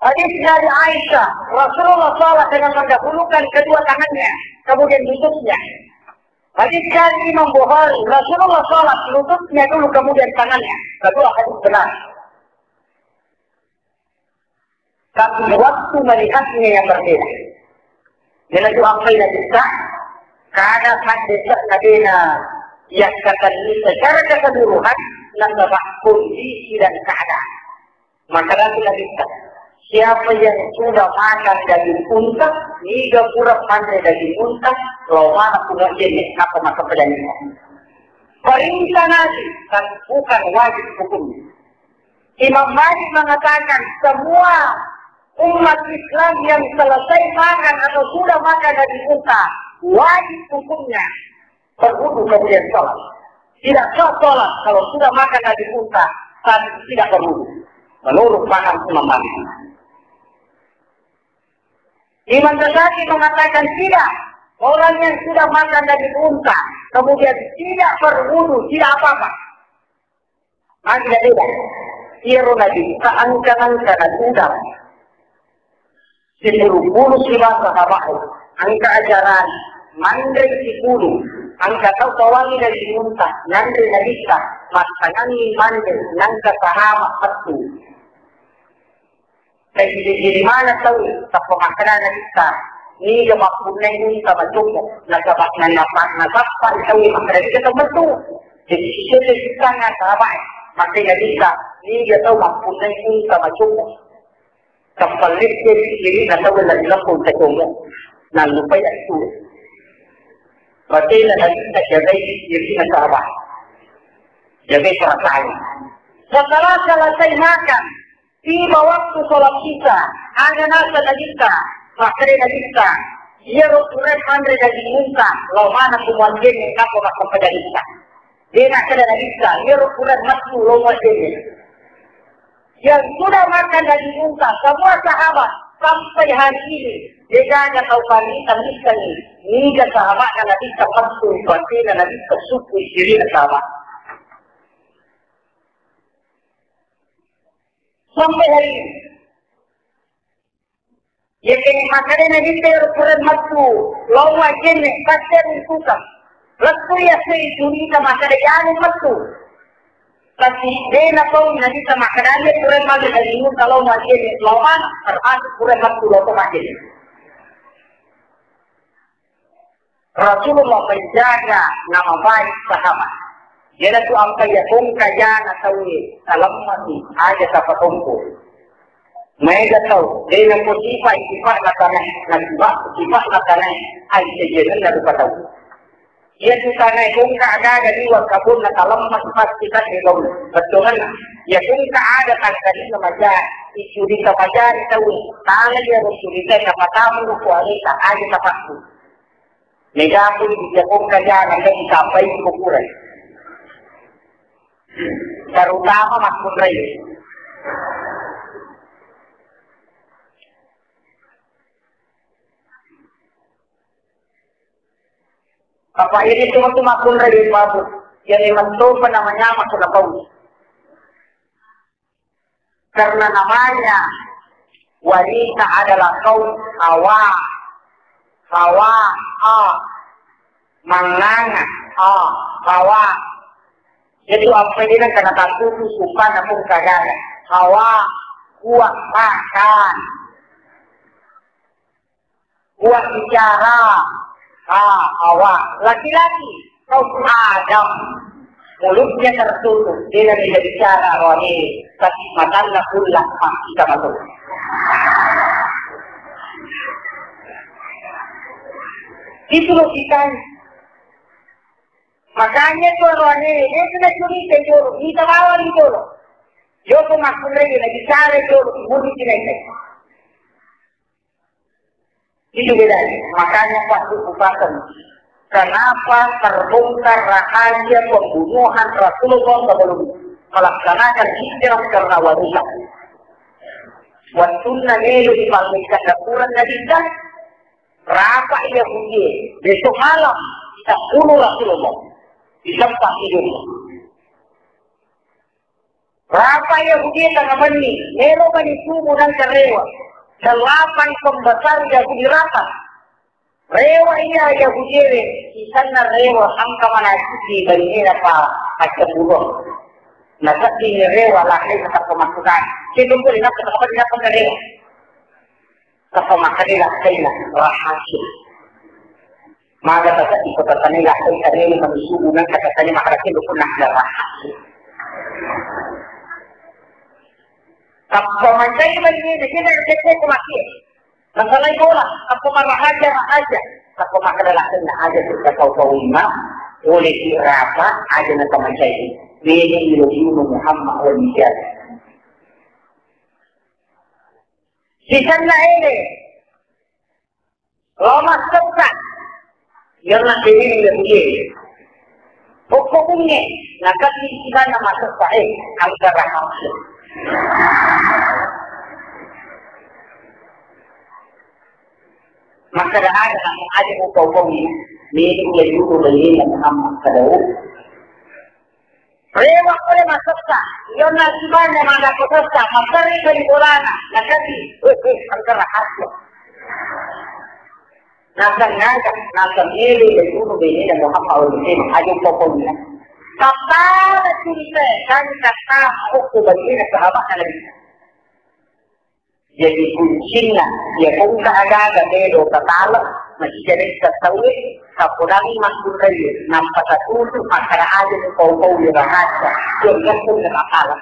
Hadis dari Aisyah, Rasulullah sholat dengan mendahulukan kedua tangannya, kemudian lututnya. Hadis dari Imam Bukhari, Rasulullah sholat lututnya dulu, kemudian tangannya. Kedua hadis benar. Tapi waktu melihatnya yang berbeda. Jadi itu apa yang kita, karena hadis Nabi yang kata ini secara keseluruhan, nasaba kondisi dan keadaan. Maka Nabi kita, siapa yang sudah makan daging unta, niga pura manre daging unta, lo mana pura jenis apa masa pedaging. Perintah Nabi, tapi bukan wajib hukumnya. Imam Malik mengatakan, semua umat Islam yang selesai makan atau sudah makan daging unta, wajib hukumnya berwudu kemudian sholat. Tidak sah sholat kalau sudah makan daging unta tapi tidak berwudu. Menurut paham Imam Malik. Imam Ghazali mengatakan tidak. Orang yang sudah makan daging unta, kemudian tidak berwudu, tidak apa-apa. Anda tidak. Iyaro Nabitta angka-angka na tudang. Sipuru-puru sibawa sahabat. Angka ajaran. Manre sipuru. Angka tau tawangi daging unta. Nanre Nabitta. Mattangangi manre. Nangka sahabat satu. Jadi, jadi mana tau tappa makkeda Nabitta, niga mappunnai unta macommo, nasaba, nasaba, nasappa tau makkeda niga tau mettu. Jadi, sisete sittangnga sahabat, makkeda Nabitta, niga tau mappunnai unta macommo. Tappa lette diri na tau lagi lappo unta commo. Nallupai attu. Batena Nabitta jagai diri na sahabat. Jagai perasaan. Setelah selesai makan, tiba waktu sholat isya, ada nasa Nabitta, makkeda Nabitta, iyaro pura manre daging unta, lao maneng ku muazzin, nako makkeda Nabitta. De' nakkeda Nabitta, iyaro pura mettu lao muazzin. Yang sudah makan daging unta, semua sahabat, Sampai hari ini, degaga tau panrita missengngi niga sahaba'na Nabitta mettu, batena Nabitta sukku isirina sahabat. Sampai hari ini. Iyakiya makkeda Nabitta ero pura mettu lao majjenne, pasti runtuka. Lettu yaseng icurita makkeda iyanu mettu. Tapi de' natau Nabitta makkeda, iya pura magi dari muka lao majjenne, lao mana, termasuk pura mettu lao to majjenne. Rasulullah menjaga nama baik sahabat. Iyanatu ampai iya kongka jana tauwe, talemmasi aja tapatongko. Maega tau, de' nako sifa, sifa'na tanae, nasifa, sifa'na tanae, ai sejenenna rupa tau. Iyatu tanae kongka aga-aga liwa kabonna talemmas pasti tadde tau. Bettuanna, iya kongka aga tangkalinga maja, icurita majari tau, tala iya ro curita tapatamu ko aleta aja tapakku. Megapun dijakongka jana, kan disampaikan kuburan. Terutama makkunrai. Apa ini cuma tu makkunrai babu. Yang memang topa namanya makkunrai. Karena namanya wanita adalah kaum hawa, hawa, ha, manganga, ha, hawa. Itu apa ini karena takut suka namun kagak. Hawa, kuat makan. Kuat bicara. Ha, Hawa. Laki-laki, kaum Adam. Mulutnya tertutup, dia tidak bicara rohani, tapi matanya pula pasti sama tuh. Itu logikanya. Makanya tuh rohani, dia sudah curiga jolo, kita bawa di jolo. Joko makkunrai, bicara jolo, mulut tidak. Itu bedanya. Makanya pasti kupakan. Kenapa terbongkar rahasia pembunuhan Rasulullah sebelum melaksanakan hijrah karena wanita? Waktunna melo dipamilkan dapuran Nabitta, rapat Yahudi. Besok malam kita bunuh Rasulullah. Di tempat tidurnya. Rapat Yahudi tengah benni, melo mani subuh nangka rewa. Delapan pembesar Yahudi rapat. Rewa iya Yahudi we, sisenna rewa engka manajisi bainena pa accemburuang. Nasedding rewa lakkai tetap pemasukan. Kidung pun inap tetap apa tidak pernah rewa. Tappa makkeda lakkaina rahasia. Maga tata iko tatane lakkai tareni mani subuh nangka tatane makkeda ke lukunna ada rahasia. Tappa mancai bali ini, kita cek ko mati. Masalai bola, tappa marahasia rahasia. Tappa makkeda lakkaina aja kita kau kau imam, boleh dirapa aja na tamancai. Beda ilo Muhammad wal Mizan. Sisenna ede. Lao massessa. Iyarna tewini Yahudi. Okko bunge. Nakatti sisenna massessa. Eh, angka rahasia. Makkeda aga, aja upau-upau ni. Ni Yahudi Muhammad kadau. Rewa pole massessa, yonna sibanna mada ko sessa, massarri ko di bolana, nakati, eh, eh, angkara hasya. Nasang ngaga, nasang ele, dan guru bene, dan Muhammad Al-Hussein, aja pokoknya. Kapan cerita, kan kata, aku bagian sahabat Nabi. Jadi kuncinna, iya kongka aga-aga melo tatala, masijari tattaue, tapodami makkunrai, nampa tatutu makkada aja pau-pau rahasia, iya gasseng tatala.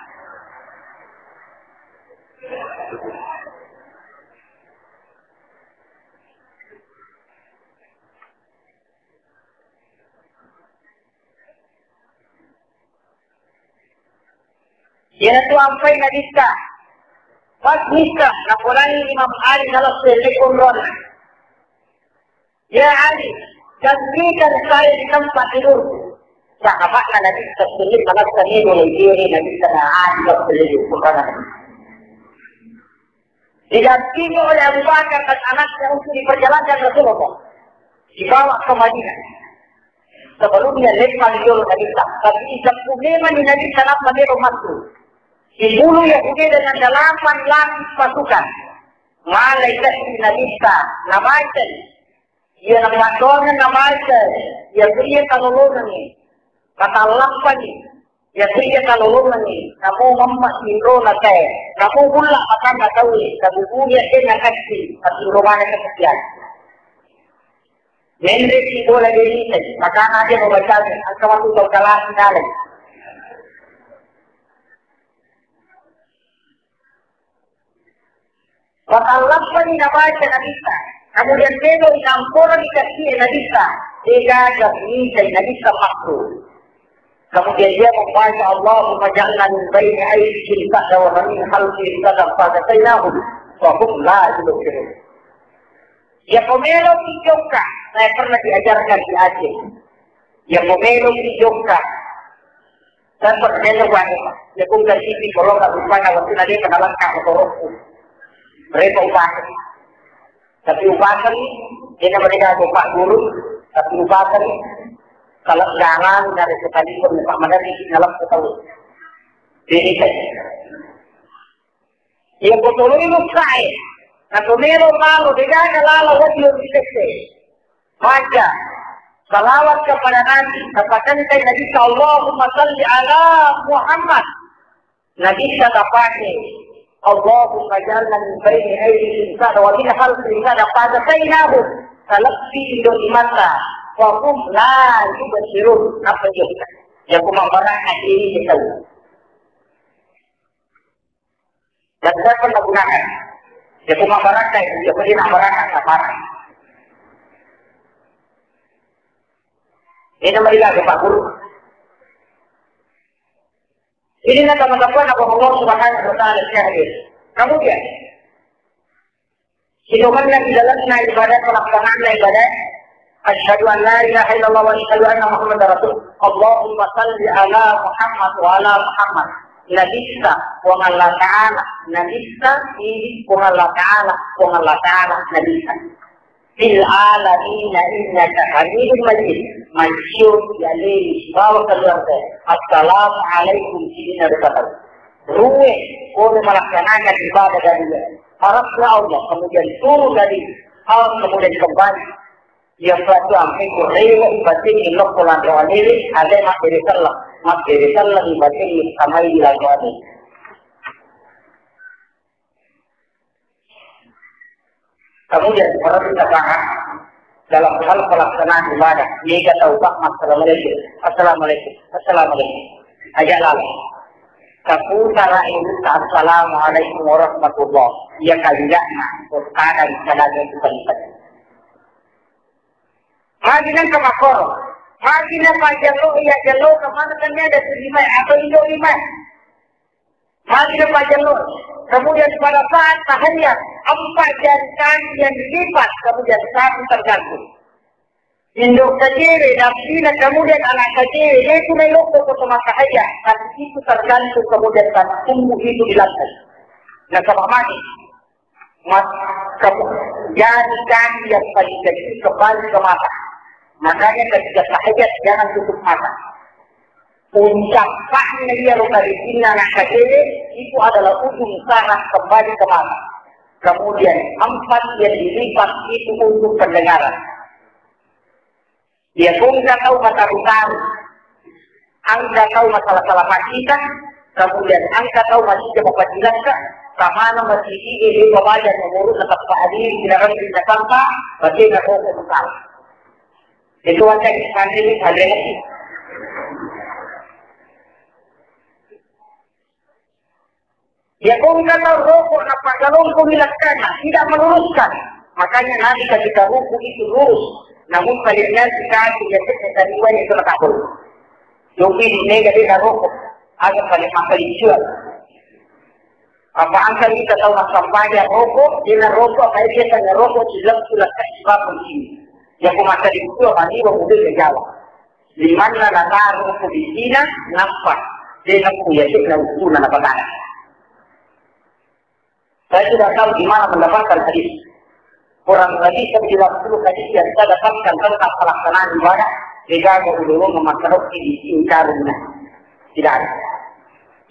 Iyanatu ampai Nabitta. Pas Nabitta, napolangi Imam Ali nalessu elle'e onronna. Ya Ali, gantikan saya di tempat tidurku. Sahabatna Nabitta sini manassa ni mulai diri Nabitta na Ali nalessu elle'e onronna. Didampingi oleh Abu Bakar dan anaknya untuk diperjalankan Rasulullah. Dibawa ke Madinah. Sebelumnya lempang jolo Nabitta, tapi iseppu memang ni Nabitta nappa melo masuk. Diburu Yahudi dengan delapan lapis pasukan. Malaikat Nabitta, nabacai. Iya napaddongeng nabaca, iya kuya kalolongengngi, katallappani, iya kuya kalolongengngi, namo mamma inrona tae, namo bulla matanna tauwe, nabubuni addena kacci, tapi uromana kaccian. Menre si bola diritai, makana dia membaca, angka waktu tau kalah finale. Patallappani nabaca Nabitta, kemudian melo inamporo dikasih Nabitta, degaga mitai Nabitta makruh. Kemudian dia membaca, "Allahumma ja'alna min baini aidihim sadda wa min khalfihim sadda fahdainahum fahum la yubsirun." Iya ko melo ki jokka, saya pernah diajarkan di Aceh. Iya ko melo ki jokka, saya pernah melo kuanu, iya ko engka sipi koloka rupana waktu nade kana langka motorokku. Mereka upasang. Tapi upasang, ini mereka bapak guru, tapi upasang, kalau jangan dari sekali pun Pak Madani, dalam ketahui. Jadi, iya, ko toloi lukkae. Nato melo maro, degaga lala wajib rikese. Baca salawat kepada Nabi, katakan kai Nabi, "Allahumma salli ala Muhammad." Nabi kata pakai, "Allahumma ja'alna min baini aidihim sada wa min khalfihim sada, fahdainahum." Salebbi indo imata, wa hum la yubsirun. Apa dia? Ya, kuma barang ini tahu. Dan saya pernah gunakan. Ya, kuma baraka, ya, kuma dina baraka, nggak parah. Ini namanya lagi Pak Guru. Ini nak teman-teman, apa Allah Subhanahu wa Ta'ala sekalian. Kemudian, itu mana di dalamnya ibadah, pelaksanaan ibadah, Asyhadu an la ilaha illallah wa asyhadu anna Muhammadar Rasul. Allahumma salli ala Muhammad wa ala Muhammad. Nabissa Puang Allah Ta'ala, Nabissa ini Puang Allah Ta'ala, Puang Allah Ta'ala, Nabissa. Fil alamina innaka hamidun majid. Masyur ya lili bawa keluarga. Assalamualaikum sidina rupatau. Ruwe, kode melaksanakan ibadah dari dia. Harapnya Allah, kemudian turun dari alam, kemudian kembali. Iya, suatu ampe kurrewe ibatengngi lokko lanro alewe, ada mabbere selleng, mabbere selleng ibatengngi samai di lanro alewe. Kemudian, perlu kita paham dalam hal pelaksanaan ibadah. Jika tahu, Pak, assalamualaikum, assalamualaikum, assalamualaikum. Aja lalu. Kaputara ini, assalamualaikum warahmatullah. Iya, kalian, nah, kota dan jalannya itu penting. Magi nengka makkoro. Magi na pajallo, iya jallo, kemana kan ada terima atau indo lima. Magi na pajallo. Kemudian pada saat tahiyat, empat jari kaki yang dilipat, kemudian satu tergantung. Indo kajewe, dan bila kemudian anak kajewe, itu melokko ke tempat tahiyat, tapi itu tergantung kemudian kan tunggu itu di lantai. Nah, sama mati. Mas-, ke-, jari kaki yang paling kecil kembali ke mata. Makanya ketika tahajat jangan tutup mata. Puncak paknya iya roka di sini anak kecil itu adalah ujung saraf kembali ke mata. Kemudian empat yang dilipat itu untuk pendengaran. Iya, ko engka tau mataru-taru, engka tau masalah-salah maccita, kemudian engka tau maccita mapacilakka, samana macciti e de babaja nomoro na teppa adiri, tidak rami na tampa, bacena koko masalah. Itu wajar, ini, ini. Ya, ko engka tau rokok napagalongkumi lakkana, tidak meluruskan. Makanya Nabi ketika ruku itu lurus. Namun kalian nanti kaki ya, kita tadi wajah itu nakabul. Jopi di mega dia rokok. Agak paling makan jual. Apa angka kita tahu masampah ya rokok, dia rokok, apa dia tanya rokok, silap, silap, kasih bapak sini. Ya, ko masa di gua, mani, gua, udah, ya, jawab. Limanna nataro ko bisina, nappa de nakku yase'na uttuna napatana. Saya tidak tahu di mana mendapatkan hadis. Kurang lebih sembilan puluh hadis yang saya dapatkan tentang pelaksanaan ibadah, degaga ululunna makaroki di ingkarunna. Tidak ada.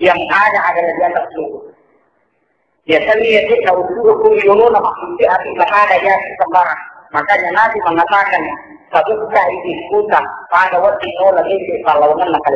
Yang ada adalah di atas luhur. Biasanya ya, tidak ululunna maksudnya hati ada ya sembarang. Makanya Nabi mengatakan, "Sabukka ini kuta pada waktu nola ini pahlawan nak."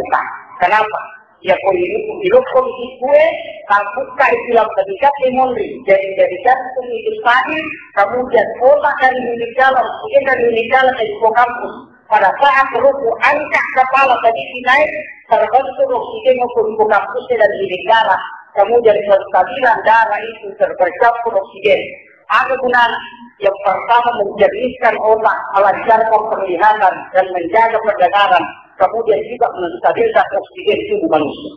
Kenapa? Iya ko ilokko mi ikkue, tabbukkai silang tadikatte monri, jadi jadi jantung itu tadi, kemudian otak dari Nunijala, oksigen dari Nunijala ke Iko Kampus. Pada saat ruku angkat kepala tadi naik, terbentuk oksigen ke Iko Kampus dari Nunijala, kemudian penstabilan darah itu tercampur oksigen. Apa gunanya? Yang pertama, menjernihkan otak, melancarkan penglihatan, dan menjaga pendengaran. Kemudian juga menstabilkan oksigen tubuh manusia.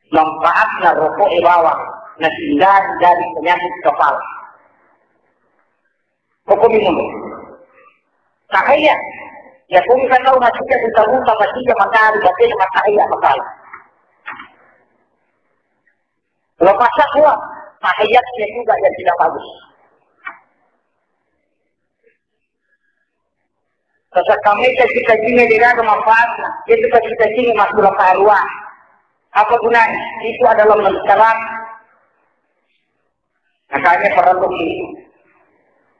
Manfaatna rokok e bawang, nahindari dari penyakit kepala. Pokok minum. Tahaya. Ya, kung ka tau masih buta-buta, masih matahari, tapi matahari apa salah? Kalau masak gua, tahiyatnya juga yang tidak bagus. Sesakame cita-citanya dia ada manfaatnya. Itu cita-citanya masuk ke arwah. Apa gunanya? Itu adalah mencerat. Makanya perlu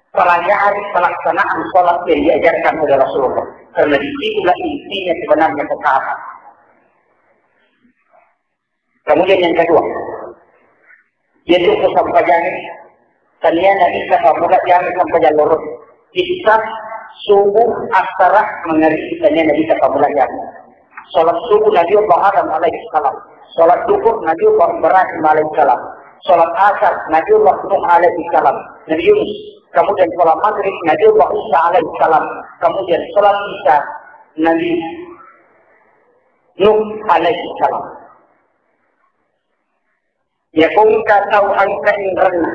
pelajari pelaksanaan sholat yang diajarkan oleh Rasulullah. Karena disitulah intinya sebenarnya kesehatan. Kemudian yang kedua, yaitu kesampajannya, tania Nabi kata bulat yang sampajang loro. Isya, subuh, asar, mangaribi, tania Nabi kata bulat yang. Sholat subuh Nabi Allah Adam alaihissalam. Sholat duhur Nabi Allah Ibrahim alaihissalam. Sholat asar Nabi Allah Nuh alaihissalam. Nabi Yunus. Kemudian sholat maghrib Nabi Allah Isa alaihissalam. Kemudian sholat isya Nabi Nuh alaihissalam. Iya ko engka tau engka inrenna.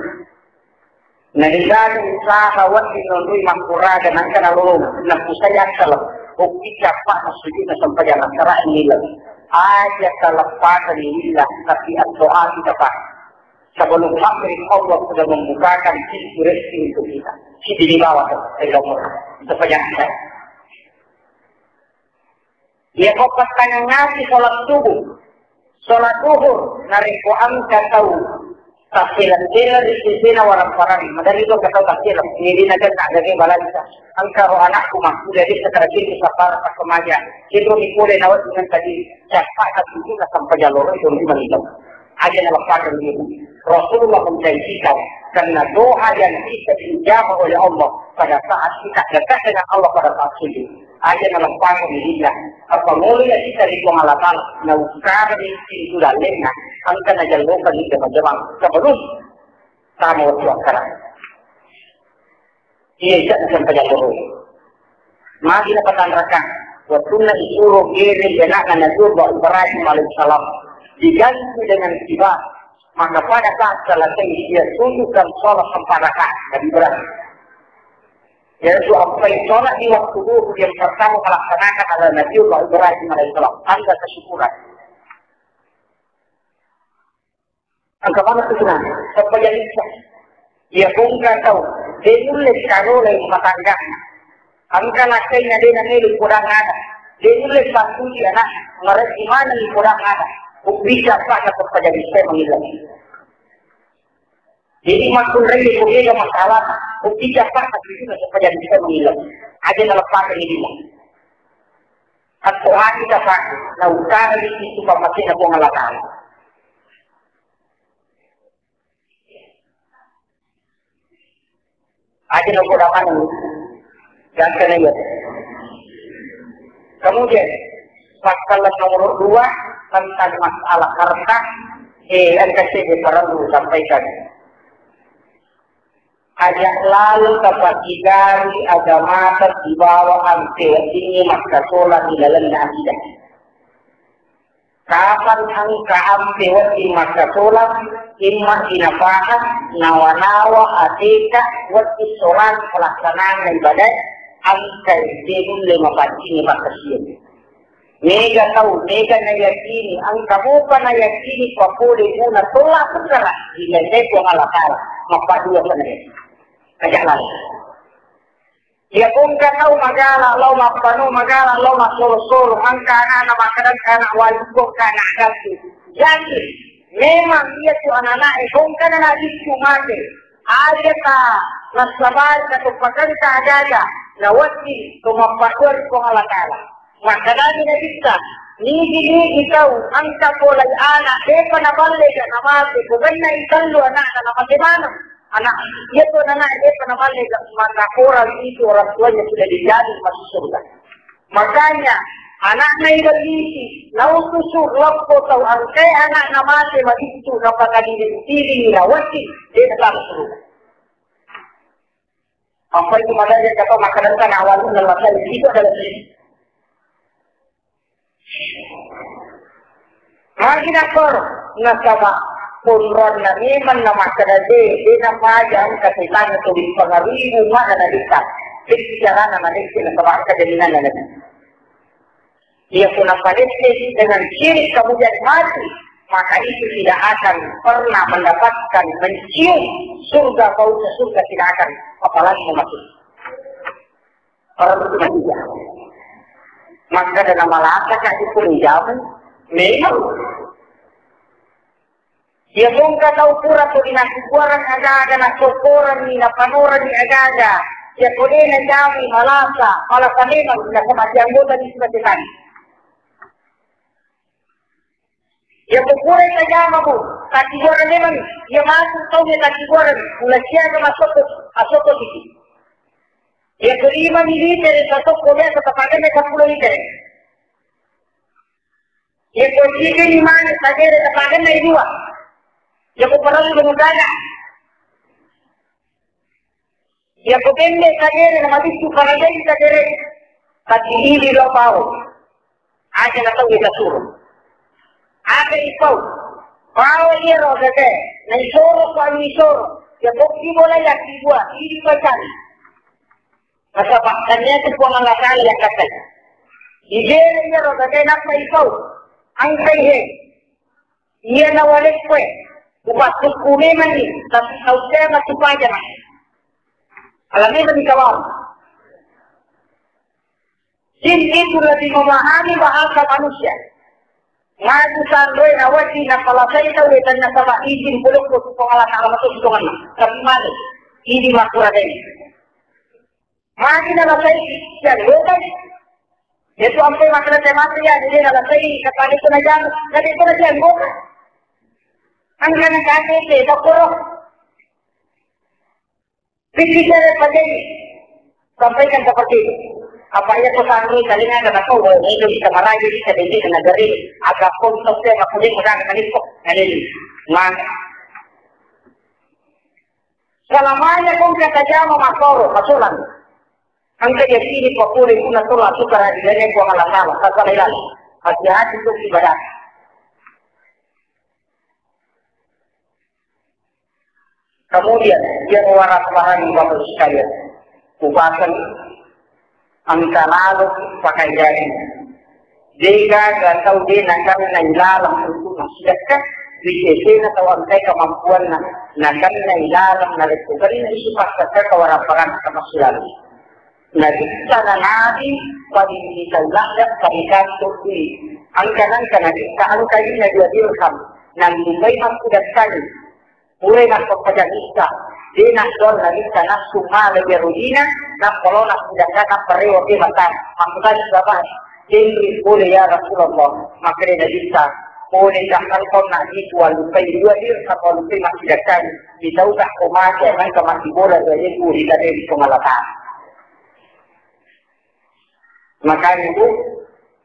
Narigaga usaha wedding nonroi makkuraga nangka nalolong, napusai akkaleng, okki cappa'na sujudna sempajang asara'e nileng. Aja kaleppakeng lillah, tapi attoati tapa. Sebelum maghrib Allah sudah membukakan pintu rezeki untuk kita. Sidi dibawa ke Allah. Sempajang asar. Iya ko pattangngengngaki sholat subuh, sholat duhur, narekko engka tau tassela-sela ri sesena warang-parang, maderri to engka tau tassela, nirina getta gage balanca, engka ro anakku makkuliah, dessa terakhir sapara pakkemaja, kedro mi pole nawedding tadi, cappa tatuju na sampajang loro itu lima lima. Aja naleppakeng diri. Rasulullah menjanjikan, karena doa yang kita dijawab oleh Allah pada saat kita dekat dengan Allah pada saat sujud. Aja naleppakeng diri. Apa mulai kita di Puang Allah Ta'ala, na ukara di pintu dalenna, engka najallokan di jama-jamang sebelum sama waktu akhirat. Iya, isya nasempajang loro. Magi napatanrakang, wettunna isuro gereng anakna Nabiullah Ibrahim alaihissalam, diganti dengan tiba, maka pada saat selesai dia tunjukkan sholat empat rakaat Nabi Ibrahim. Yaitu apa yang sholat di waktu duhur yang pertama melaksanakan adalah Nabiullah Ibrahim alaihissalam, tanda kesyukuran. Engka maneng tu sunana, sempajang isya. Iya ko engka tau, de nulle karola rumah tangga. Engka lakkainna de namelo podang ada. De nulle pattujui anak, mareddi maneng podang ada. Ubbicca apa na sempajang isya mangileng. Jadi makkunrai ko bega masalah, ubbicca apa na sujud na sempajang isya mangileng. Aja naleppakeng diri. Atau hati tapakai, na utara di situ pammasena Puang Allah Ta'ala. Aja na poda maneng. Jangan kena iya. Kemudian, pasal nomor dua tentang masalah harta, eh, engka seddi parellu sampaikan. Aja lalo tapakigari agamata sibawa ampe weddingngi makkasola ri lalenna akidah. Kapan engka ampe wedding makkasola, imma dinapaka, nawa-nawa, ateka, wedding solang pelaksanaan ibadah, engka de nulle mapaccing makkasiwiang. Mega tau, mega nayakini, engka mopa nayakini papole guna tola putra di lenne Puang Allah Ta'ala, mappaddua penere. Aja lari. Iya kongka tau magala lao mappano, magala lao massolo-solo, engka anana makkeda anak walu, kongka anak datu. Yakin, memang iya tu anak-anak e kongka na nabisu mate. Aja ta nassabari katoppakengka aja-aja, nawedding to mappaddua ri Puang Allah Ta'ala. Makkedani Nabitta, nigi-nigi tau engka polai ana, depa naballe ga namate, ko gennai tellu anakna namate maneng. Anak, iya tu anakna depa naballe ga maka orang itu orang tuanya sudah dijamin masuk surga. Makanya, anakna iballisi, naususu leppo tau engkae anakna mate mabittu napakadiling-diling nawedding, de natama surga. Apa itu madanya kata makanan tanah wali dan lain itu adalah syirik. Magi nakor, nasaba konronna memang namakkeda de, de napaja engka setang tuli pengaruhi umma'na Nabitta. Jadi bicarana Nabitta nasaba engka jaminanna Nabi. Ia pun napadette dengan syirik kemudian mati, maka itu tidak akan pernah mendapatkan mencium surga, baunya surga tidak akan, apalagi memasuki. Orang itu mati. Maka dalam malaka itu pun jauh memang. Iya mongka tau pura tuli nakkibbuareng aga-aga, nassokkorengngi, napanorengngi aga-aga. Iya ko de najamai malasa, malasa memang nasaba anggota di sura setang. Iya ko pura tajama, Bu, takkibbuareng memang, iya matu tau iya takkibbuareng, pula siaga masokko, masokko siki. Iya ko lima militere tasokko biasa tapakenna seppulo litere. Iya ko cicini mane sagere tapakenna dua. Iya ko parellu mutana. Iya ko pende sagere na mabiccu parellu sagere. Tapi ini lo pau. Aja na tau kita suruh. Ada ipau. Pau iya ro gede. Na isoro ko anu isoro. Iya ko ki bola ya ki dua. Ini pakai. Nasaba, tania tu Puang Allah Ta'ala yang kata. Ibere iyaro gagae nappa ipau. Angkai he. Iya nawalekkoe. Upassukku memanni, tapi tau tea matupaja na. Ala memanni kawau. Jin itu lebih memahami bahasa manusia. Maju sanroe nawati napalasai tau wetan nasaba izin bolokko tu Puang Allah Ta'ala matu sutonganna. Tapi mani, idi makuragani. Magi nalasai, ya, bukan. Itu ampe masalah tema tu ya, jadi nalasai, kata itu najang, kata itu najang, bukan. Angkana kate, te, tokoro. Pikir cara pakai. Sampaikan seperti itu. Apa ya pesan ini, kalian ada tahu bahwa ini bisa merayu, bisa jadi negeri, agak kontok, ya, nggak punya, udah, nggak, nggak, nggak, nggak, nggak. Salamanya kong katajama makkoro, masulang. Engka yakini papole guna tola suka radilene Puang Allah Ta'ala, tasala ilalu. Hati-hati tu ibadah. Kemudian, dia warahmatullahi wabarakatuh sekalian. Upasan Engka lalo pakai jadi. Degaga tau de nakenna ilaleng untuk massidekka, wisesena tau engkai kemampuanna, nakenna ilaleng narekko gelli sipassekkaka warapparanna kamassilaleng. Nabitta na nabi, paling disaulangga, parikanto dui. Engka nengka nabitta engka ina dua dirham, nallupai massidekkani. Pura nappapajang issa, de naddol nabitta nassung mala iyaro dina, nappa lao nassidekkani, nappa rewe ke mata. Makkutana sahabat, "Tenri pole ya Rasulullah?" Makkeda nabitta, "Pole cakkalko na itu allupai dua dir, nappa allupai massidekkani, sitaukah ko mate nengka mati bola dua ribu ri tane ri Puang Allah Ta'ala." Makanya, Bu,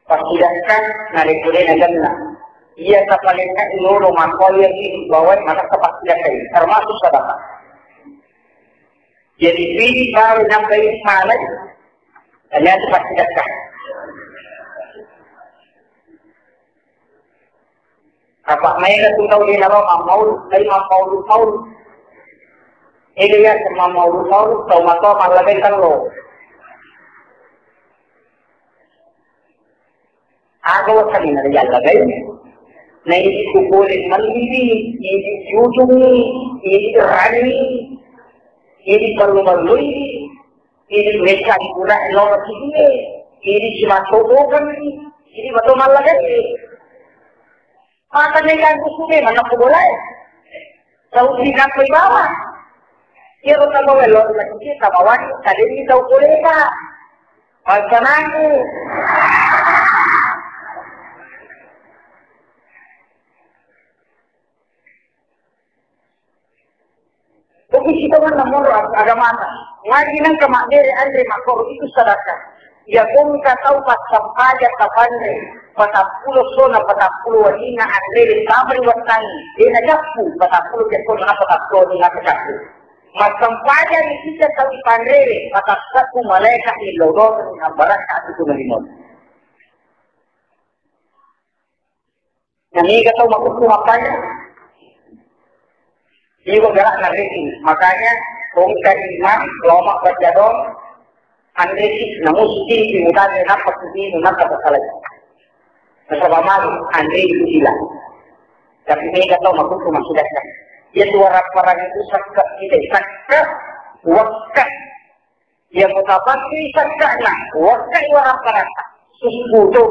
passidakka narekko de nagenna. Iya tapalengnga lolo makkoyaki bawai matetta passidakka, termasuk sedekah. Jadi, pilih baru nambai malai, ternyata passidakka. Apa maega tu tau de naro mammaulud, ai mammaulud-maulud. Ega ya mammaulud-maulud, tau matoa mallabeng tello. Aga watanna riallagai? Naidi ku pole malliwi, idi jujungi, idi rani, idi pallu-mallui, idi mekka dipura loro sidie, idi simattotokenni, idi mato mallagai. Maka negangku sude manappu bolae. Tau tinappai bawang. Iyaro tau bawang loro lagi tau bawang, tadenni tau poleka. Passananku. Buku sitongan nomor agamata. Ngaji nengka mabbere anre makkoro itu sadaka. Iya kongka tau passampajang tapanre patappulo sona patappulo waninna anre le tamari wattangi. Dena cappu patappulo jekko na patappulo waninna cappu. Massampajang ni kita tau ipanrere patassakku malaika illo dosa ni ambarakka itu nabi Muhammad. Naniga tau makukku mappanya? Iwa gerak nariki. Makanya, kongka imam, loma baca dong, anriki, namusti, di mutane, napa kutimu, napa pasalai. Nasaba malu, anriki sila. Tapi mega tau makukku masidakka. Iya suara parang itu sakka, kita sakka, wakka. Iya mutapakki sakka'na, wakkai warapparang. Sukkutu.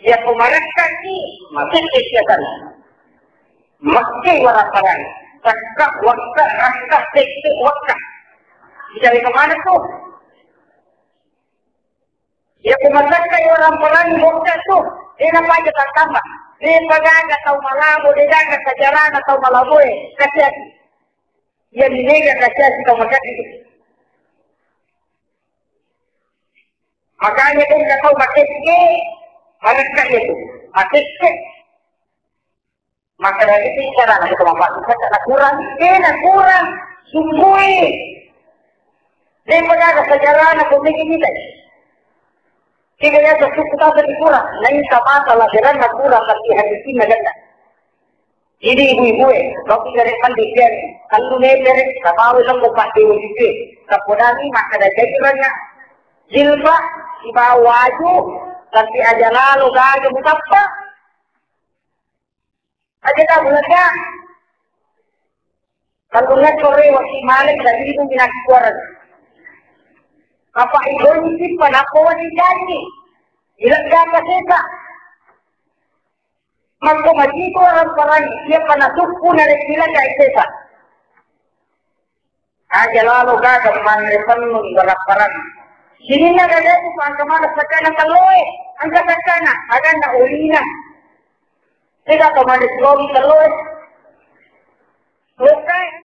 Iya ko marekkaki, matekki siasanna. Makkai warapparang. Sakka, wakka, rakka, tekke, wakka. Bicara kemana tuh? Iya ko masakkai warapparang, wakka tuh. Dia namanya tattamba. Dia pagaga tau malabo, dia gaga sajarana tau malaboe. Kasih hati. Iya, minega kasiasi tau makekki. Makanya kongka tau makekki, marekka iya tu. Makekki. Maka dari itu cara nak kita mampu. Kata nak kurang, eh nak kurang. Sungguh. Dia pernah ada sejarah nak kau mikir kita. Tiga ya sukku tasa di kurang. Nah, ini sama salah jalan nak kurang, tapi hati sini nak. Jadi ibu-ibu e, loki gare pandisian, tellu metere, tapawe lombo paddewe siswe, tapodami makkada jaji banyak jilbab, sibawa waju, tapi aja lalo gaga mutappa. Aja tahu lega. Kalau nggak sore waktu malik dari ibu minat kuaran. Apa ibu ini simpan apa wajib janji? Ilang apa sesa? Makko majiko orang parang, iya panasukku narekki laka sesa. Aja lalo gaga manre pennu ibarat parang. Sininna gaga itu angka mana sakana telloe, angka sakana, aganna olina. Tidak kau manre telloe. Lokkai.